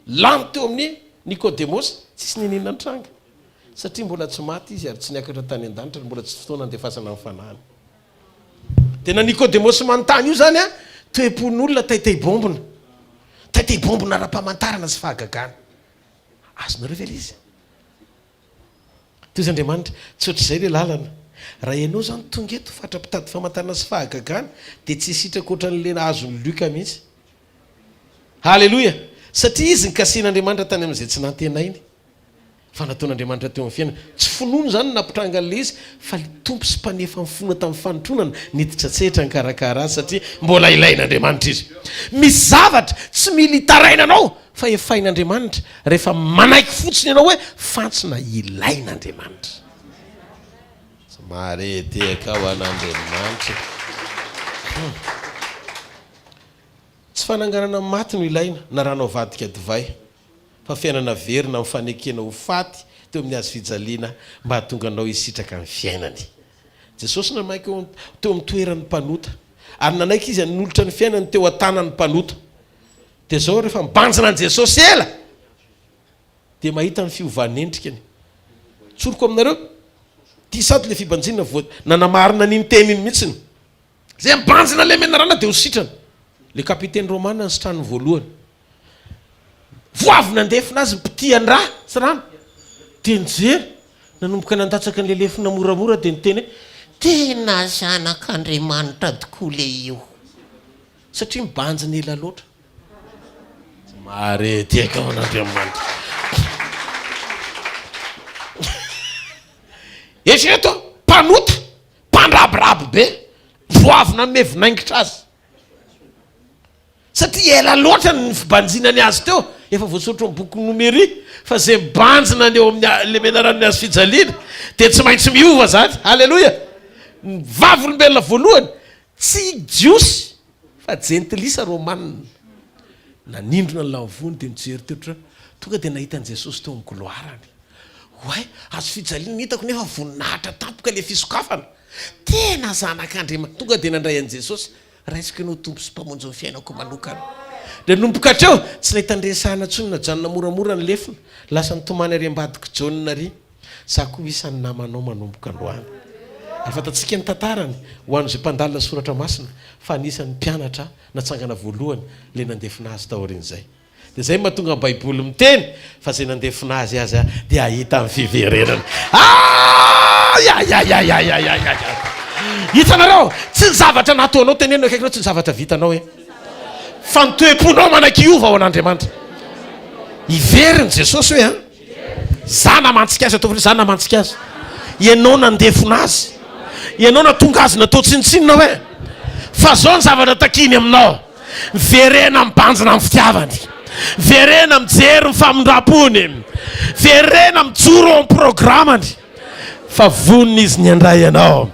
Lany teo amin'i Nikodemosy, tsisy niniana nitranga, satria mbola tsy maty izy ary tsy niakatra tany an-danitra ary mbola tsy fotoana handefasana ny fanahiny. Tena Nikodemosy manontany io izany an, toe-pon'olona taitaibombina, taitaibombina ara-pamantarana sy fahagagana. Azonareo ve ilay izy? Tohizo Andriamanitra, tsy ohatr'izay ilay lalana. Raha ianao izany tonga eto fatra-pitady famantarana sy fahagagana dia tsy hisitraka ohatran'ilay azon'i Luka mihitsy. Haleloia! Satria izy nikasihin'Andriamanitra tany amin'izay tsy nantenainy. Fa nataon'Andriamanitra teo amin'ny fiainany. Tsy finoana izany no nampitranga an'ilay izy, fa ilay Tompo sy Mpanefa ny finoana tamin'ny fanotronana niditra an-tsehatra nikarakara azy, satria mbola ilain'Andriamanitra izy. Misy zavatra tsy mila itarainanao fa efain'Andriamanitra rehefa manaiky fotsiny ianao hoe fantsona ilain'Andriamanitra. Tsy maharehetehaka ho an'Andriamanitra. Tsy fananganana ny maty no ilaina na rano avadika divay, fa fiainana verina amin'ny fanekena ho faty teo amin'ny hazo fijaliana mba hahatonga anao hisitraka ny fiainany. Jesosy nanaiky teo amin'ny toeran'ny mpanota, ary nanaiky Izy hanolotra ny fiainany teo an-tanan'ny mpanota. Dia izao, rehefa mibanjina an'i Jesosy ela, dia mahita ny fiovan'endrikany. Tsoriko aminareo, ity sady ilay fibanjinana vao nanamarina an'iny teny iny mihitsiny. Izay mibanjina ilay menarana dia ho sitrana. Ilay kapiteny romana nisitraniny voalohany. Vao avy nandefona azy nipitihan-drà sy rano. Dia nijery, nanomboka nandatsaka an'ilay lefona moramora dia niteny hoe, Tena zanak'Andriamanitra tokoa le io. Satria mibanjina ela loatra. Tsy mahare tiaka ho an'Andriamanitra. Eritrereto, mpanota, mpandrabiraby be, vao avy nanome vinaingitra azy. Satria ela loatra ny fibanjinany azy teo, efa voasoratra ao amin'ny bokin'ny Nomery fa izay mibanjina ny eo amin'ny ilay menaran'ny hazo fijaliana dia tsy maintsy miova izany. Aleloia! Ny vavolombelona voalohany tsy Jiosy fa Jentilisa Romanina. Nanindrona ny lavony dia nijery teo tra tonga dia nahita an'i Jesosy teo amin'ny gloire-ny. Oay, hazo fijaliana no hitako nefa voninahitra tampoka ilay fisokafana. Tena zanak'Andriamanitra. Tonga dia nandray an'i Jesosy. Raisiko Ianao Tompo sy Mpamonjy ny fiainako manokana. Dia nanomboka hatreo, tsy nahita niresahana intsony, najanona moramora ny lefona, lasa nitomany ary ambadik'i Jaona ary, Za koa isan'ny namanao manomboka androany. Ary fantatsika ny tantarany, ho an'izay mpandalina soratra masina, fa anisan'ny mpianatra natsangana voalohany ilay nandefona azy taorian'izay. Dia izay no mahatonga ny Baiboly miteny fa izay nandefona azy aza dia hahita ny fiverenany. Ayayayayayayayay! Hitanareo, tsy ny zavatra nataonao, teneno akaikinao, tsy ny zavatra vitanao e. Fa ny toe-ponao manaiky hiova ao an'Andriamanitra. Hiverina Jesosy hoe an. Za namantsika azy, ataovy hoe za namantsika azy. Ianao nandefona azy. Ianao natonga azy natao tsinontsinona hoe. Fa zao ny zavatra takiany aminao. Miverena mibanjina amin'ny fitiavany. Miverena mijery ny famindram-pony. Miverena mijoro ao amin'ny programany. Fa vonona izy ny handray anao.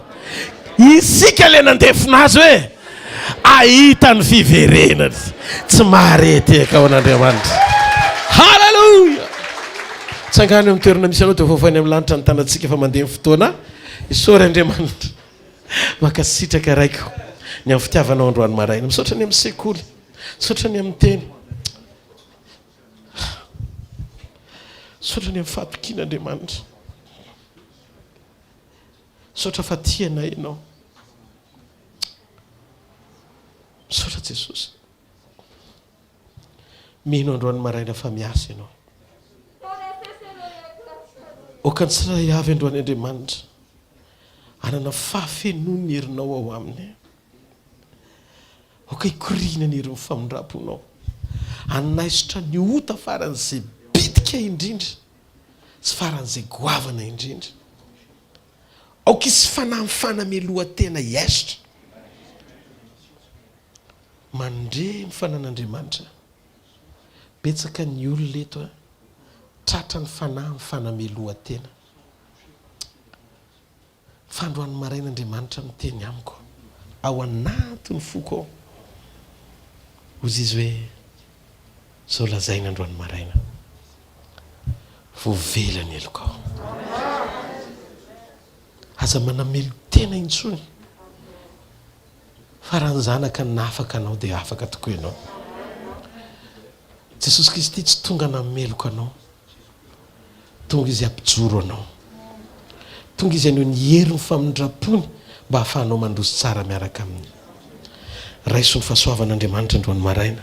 Isika ilay nandefona azy hoe ahita ny fiverenany. Tsy mahare tehaka ao an'Andriamanitra. Haleloia! Tsangano eo amin'ny toerana misy anao dia hofafainy amin'ny lanitra ny tanantsika fa mandeha ny fotoana. Isaory Andriamanitra. Mankasitraka Raiko ny amin'ny fitiavanao androany maraina. Misaotra ny amin'ny sekoly. Misaotra ny amin'ny teny. Misaotra ny amin'ny fahatokiana Andriamanitra. Misaotra fa tia anay Ianao. Misaotra Jesosy. Mino androany maraina fa miasa Ianao. Aoka ny tsirairay avy androany Andriamanitra hanana fahafenoan'ny herinao ao aminy. Aoka hikoriana ny herin'ny famindram-ponao. Hanaisotra ny ota faran'izay bitika indrindra sy faran'izay goavana indrindra. Aoka hisy fanahy mifanamelohan-tena hiaisotra. Mandre ny fanan'Andriamanitra. Betsaka ny olona eto a, tratra ny fanahy mifanamelohan-tena. Fa androany maraina Andriamanitra miteny amiko ao anatin'ny foko ao. Hozy izy hoe, Izao lazaina androany maraina, voavela ny helokao. Aza manamelo-tena intsony. Fa raha ny Zanaka no nahafaka anao dia afaka tokoa ianao. Jesosy Kristy tsy tonga nameloka anao. Tonga Izy hampijoro anao. Tonga Izy haneho ny herin'ny famindram-pony mba hahafahanao mandroso tsara miaraka Aminy. Raiso ny fahasoavan'Andriamanitra androany maraina.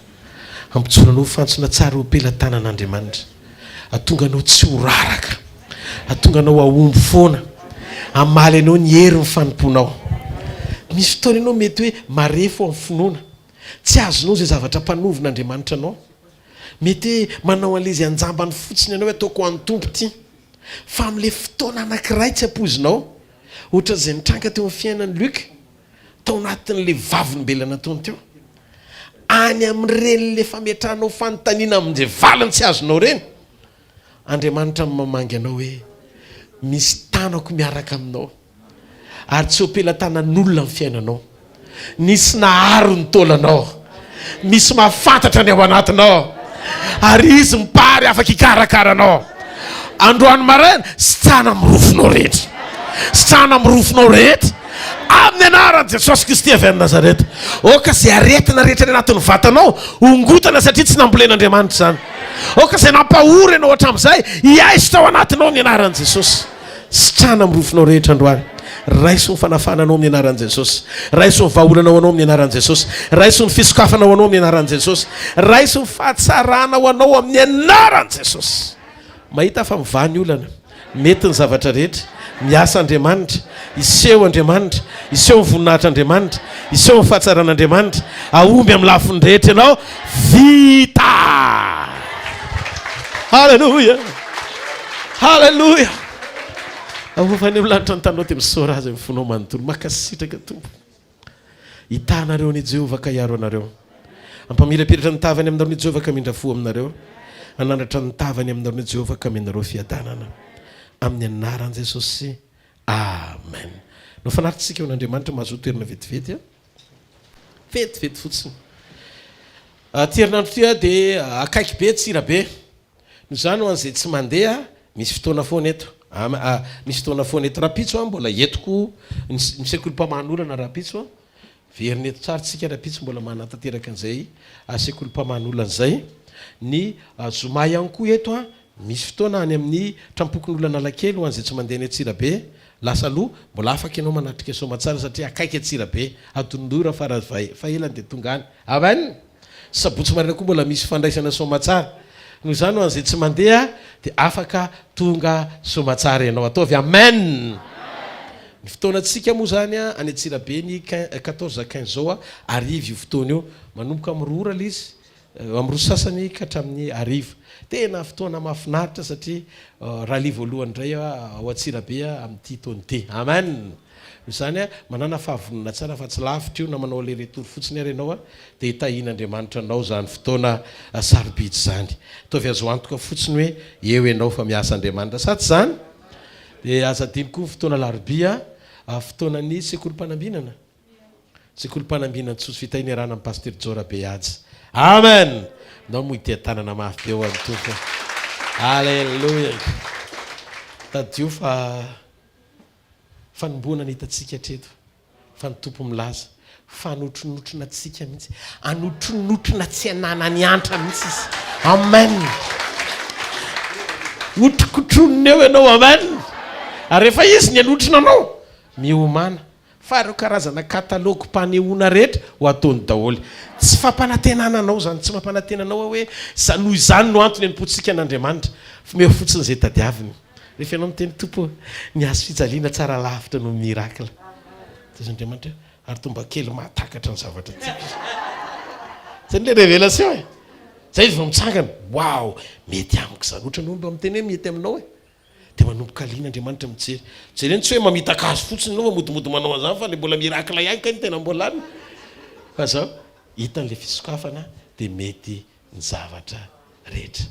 Hampijoro anao ho fantsona tsara eo am-pelatanan'Andriamanitra. Hahatonga anao tsy ho raraka. Hahatonga anao hahomby foana. Hamaly anao ny herin'ny fanompoanao. Misy fotoana ianao mety hoe marefo amin'ny finoana. Tsy azonao izay zavatra ampanovin'Andriamanitra anao. Mety hoe manao an'ilay izy an-jambany fotsiny ianao hoe ataoko ho an'ny Tompo ity. Fa amin'ilay fotoana anankiray tsy ampoizinao, ohatran'izay nitranga teo amin'ny fiainan'i Luc, tao anatin'ilay vavolombelona nataony teo. Any amin'ireny ilay fametrahanao fanontaniana amin'izay valiny tsy azonao ireny, Andriamanitra no mamangy anao hoe, misy tanako miaraka aminao, ary tsy eo am-pelatanan'olona ny fiainanao. Nisy naharo ny taolanao. Misy mahafantatra ny ao anatinao. Ary Izy mipary afaka hikarakara anao. Androany maraina, sitrana amin'ny rofinao rehetra. Sitrana amin'ny rofinao rehetra. Amin'ny anaran'i Jesosy Kristy avy any Nazareta. Aoka izay aretina rehetra any anatin'ny vatanao hongotana satria tsy nambolen'Andriamanitra izany. Aoka izay nampahory anao hatramin'izay hiaisotra ao anatinao ny anaran'i Jesosy. Sitrana amin'ny rofinao rehetra androany. Raiso ny fanafahana anao amin'ny anaran'i Jesosy. Raiso ny vahaolana ho anao amin'ny anaran'i Jesosy. Raiso ny fisokafana ho anao amin'ny anaran'i Jesosy. Raiso ny fahatsarana ho anao amin'ny anaran'i Jesosy. Mahita fa mivaha ny olana. Mety ny zavatra rehetra. Miasa Andriamanitra. Hiseho Andriamanitra. Hiseho ny voninahitr'Andriamanitra. Hiseho ny fahatsaran'Andriamanitra. Hahomby amin'ny lafiny rehetra ianao. Vita! Haleloia! Haleloia! Ahofa any amin'ny lanitra ny taninao dia misaora Azy amin'ny fonao manontolo. Mankasitraka Tompo. Hitaha anareo anie Jehovah ka hiaro anareo. Hampamirapiratra ny tavany aminareo anie Jehovah ka hamindra fo aminareo. Hanandratra ny tavany aminareo anie Jehovah ka hamenareo fiadanana. Amin'ny anaran'i Jesosy. Amen. No fanatitsika ho an'Andriamanitra mahazoa toerana vetivety a. Vetivety fotsiny. Aty herinandro ity aho dia akaiky be Antsirabe. Noho izany ho an'izay tsy mandeha, misy fotoana foana eto. Misy fotoana foana eto. Rahampitso aho mbola entiko ny sekolim-pamahan'olana rahampitso an. Verina eto tsara tsika rahampitso mbola manatanteraka an'izay sekolim-pamahan'olana izay. Ny zoma ihany koa eto an, misy fotoana any amin'ny trampokon'olona Analakely ho an'izay tsy mandeha any Antsirabe. Lasa aloha, mbola afaka ianao manatrika soamatsara satria akaiky Antsirabe. Adonodora fara fahelany dia tonga any. Amen! Sabotsy maraina koa mbola misy fandraisana soamatsara. Noho izany ho an'izay tsy mandeha dia afaka tonga soamatsara ianao. Ataovy Amen! Ny fotoanantsika moa izany any Antsirabe ny 14 à 15 zao hariva io fotoana io. Manomboka amin'ny roa ora ilay izy, amin'ny roa sasany ka hatramin'ny hariva. Tena fotoana mahafinaritra satria rallye voalohany indray ao Antsirabe amin'ity taona ity. Amen! Noho izany, manàna fahavonona tsara fa tsy lavitra io na manao aller retour fotsiny ary ianao dia tahian'Andriamanitra anao izany fotoana sarobidy izany. Ataovy azo antoka fotsiny hoe eo ianao fa miasa Andriamanitra. Sa tsy izany? Dia aza adino koa ny fotoana alarobia, fotoanan'ny sekolim-panambinana. Sekolim-panambinana Antsoso Fitahiana iarahana amin'i Pasteur Joe Rabehaja. Amen! Ndao moa hiteha-tanana mafy be ho an'ny Tompo. Alléluia! Tadidio fa fanombohana ny hitantsika hatreto fa ny Tompo milaza fa hanotronotrona antsika mihitsy, hanotronotrona tsy hananany antra mihitsy Izy. Amen! Hotrokotroniny eo ianao, amen! Ary rehefa Izy ny hanotrona anao, miomàna fa ireo karazana katalogim-panehoana rehetra ho ataony daholo. Tsy fampanantenana anao izany, tsy mampanantena anao aho hoe noho izany no antony hanompoantsika an'Andriamanitra, fa omeo fotsiny izay tadiaviny. Rehefa ianao miteny, Tompo ô, ny hazo fijaliana tsara lavitra noho ny miracle. Dia Andriamanitra hoe, ary toa mba kely mahatakatra ny zavatra tiako izy. Zay ilay révélation e. Zay izy vao mitsangana, wow, mety amiko izany. Ohatran'ny hoe mba miteny hoe mety aminao e. Dia manomboka liana Andriamanitra mijery. Jereny tsy hoe mamitaka azy fotsiny ianao fa modimody manao an'izany fa ilay mbola miracle ihany kay no tena mbola any. Fa zao, hitany ilay fisokafana dia mety ny zavatra rehetra.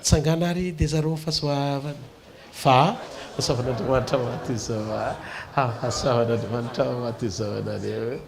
Tsangana ary dia zarao ny fahasoavana fa fahasoavan'Andriamanitra maty izao a! Fahasoavan'Andriamanitra maty izao anareo.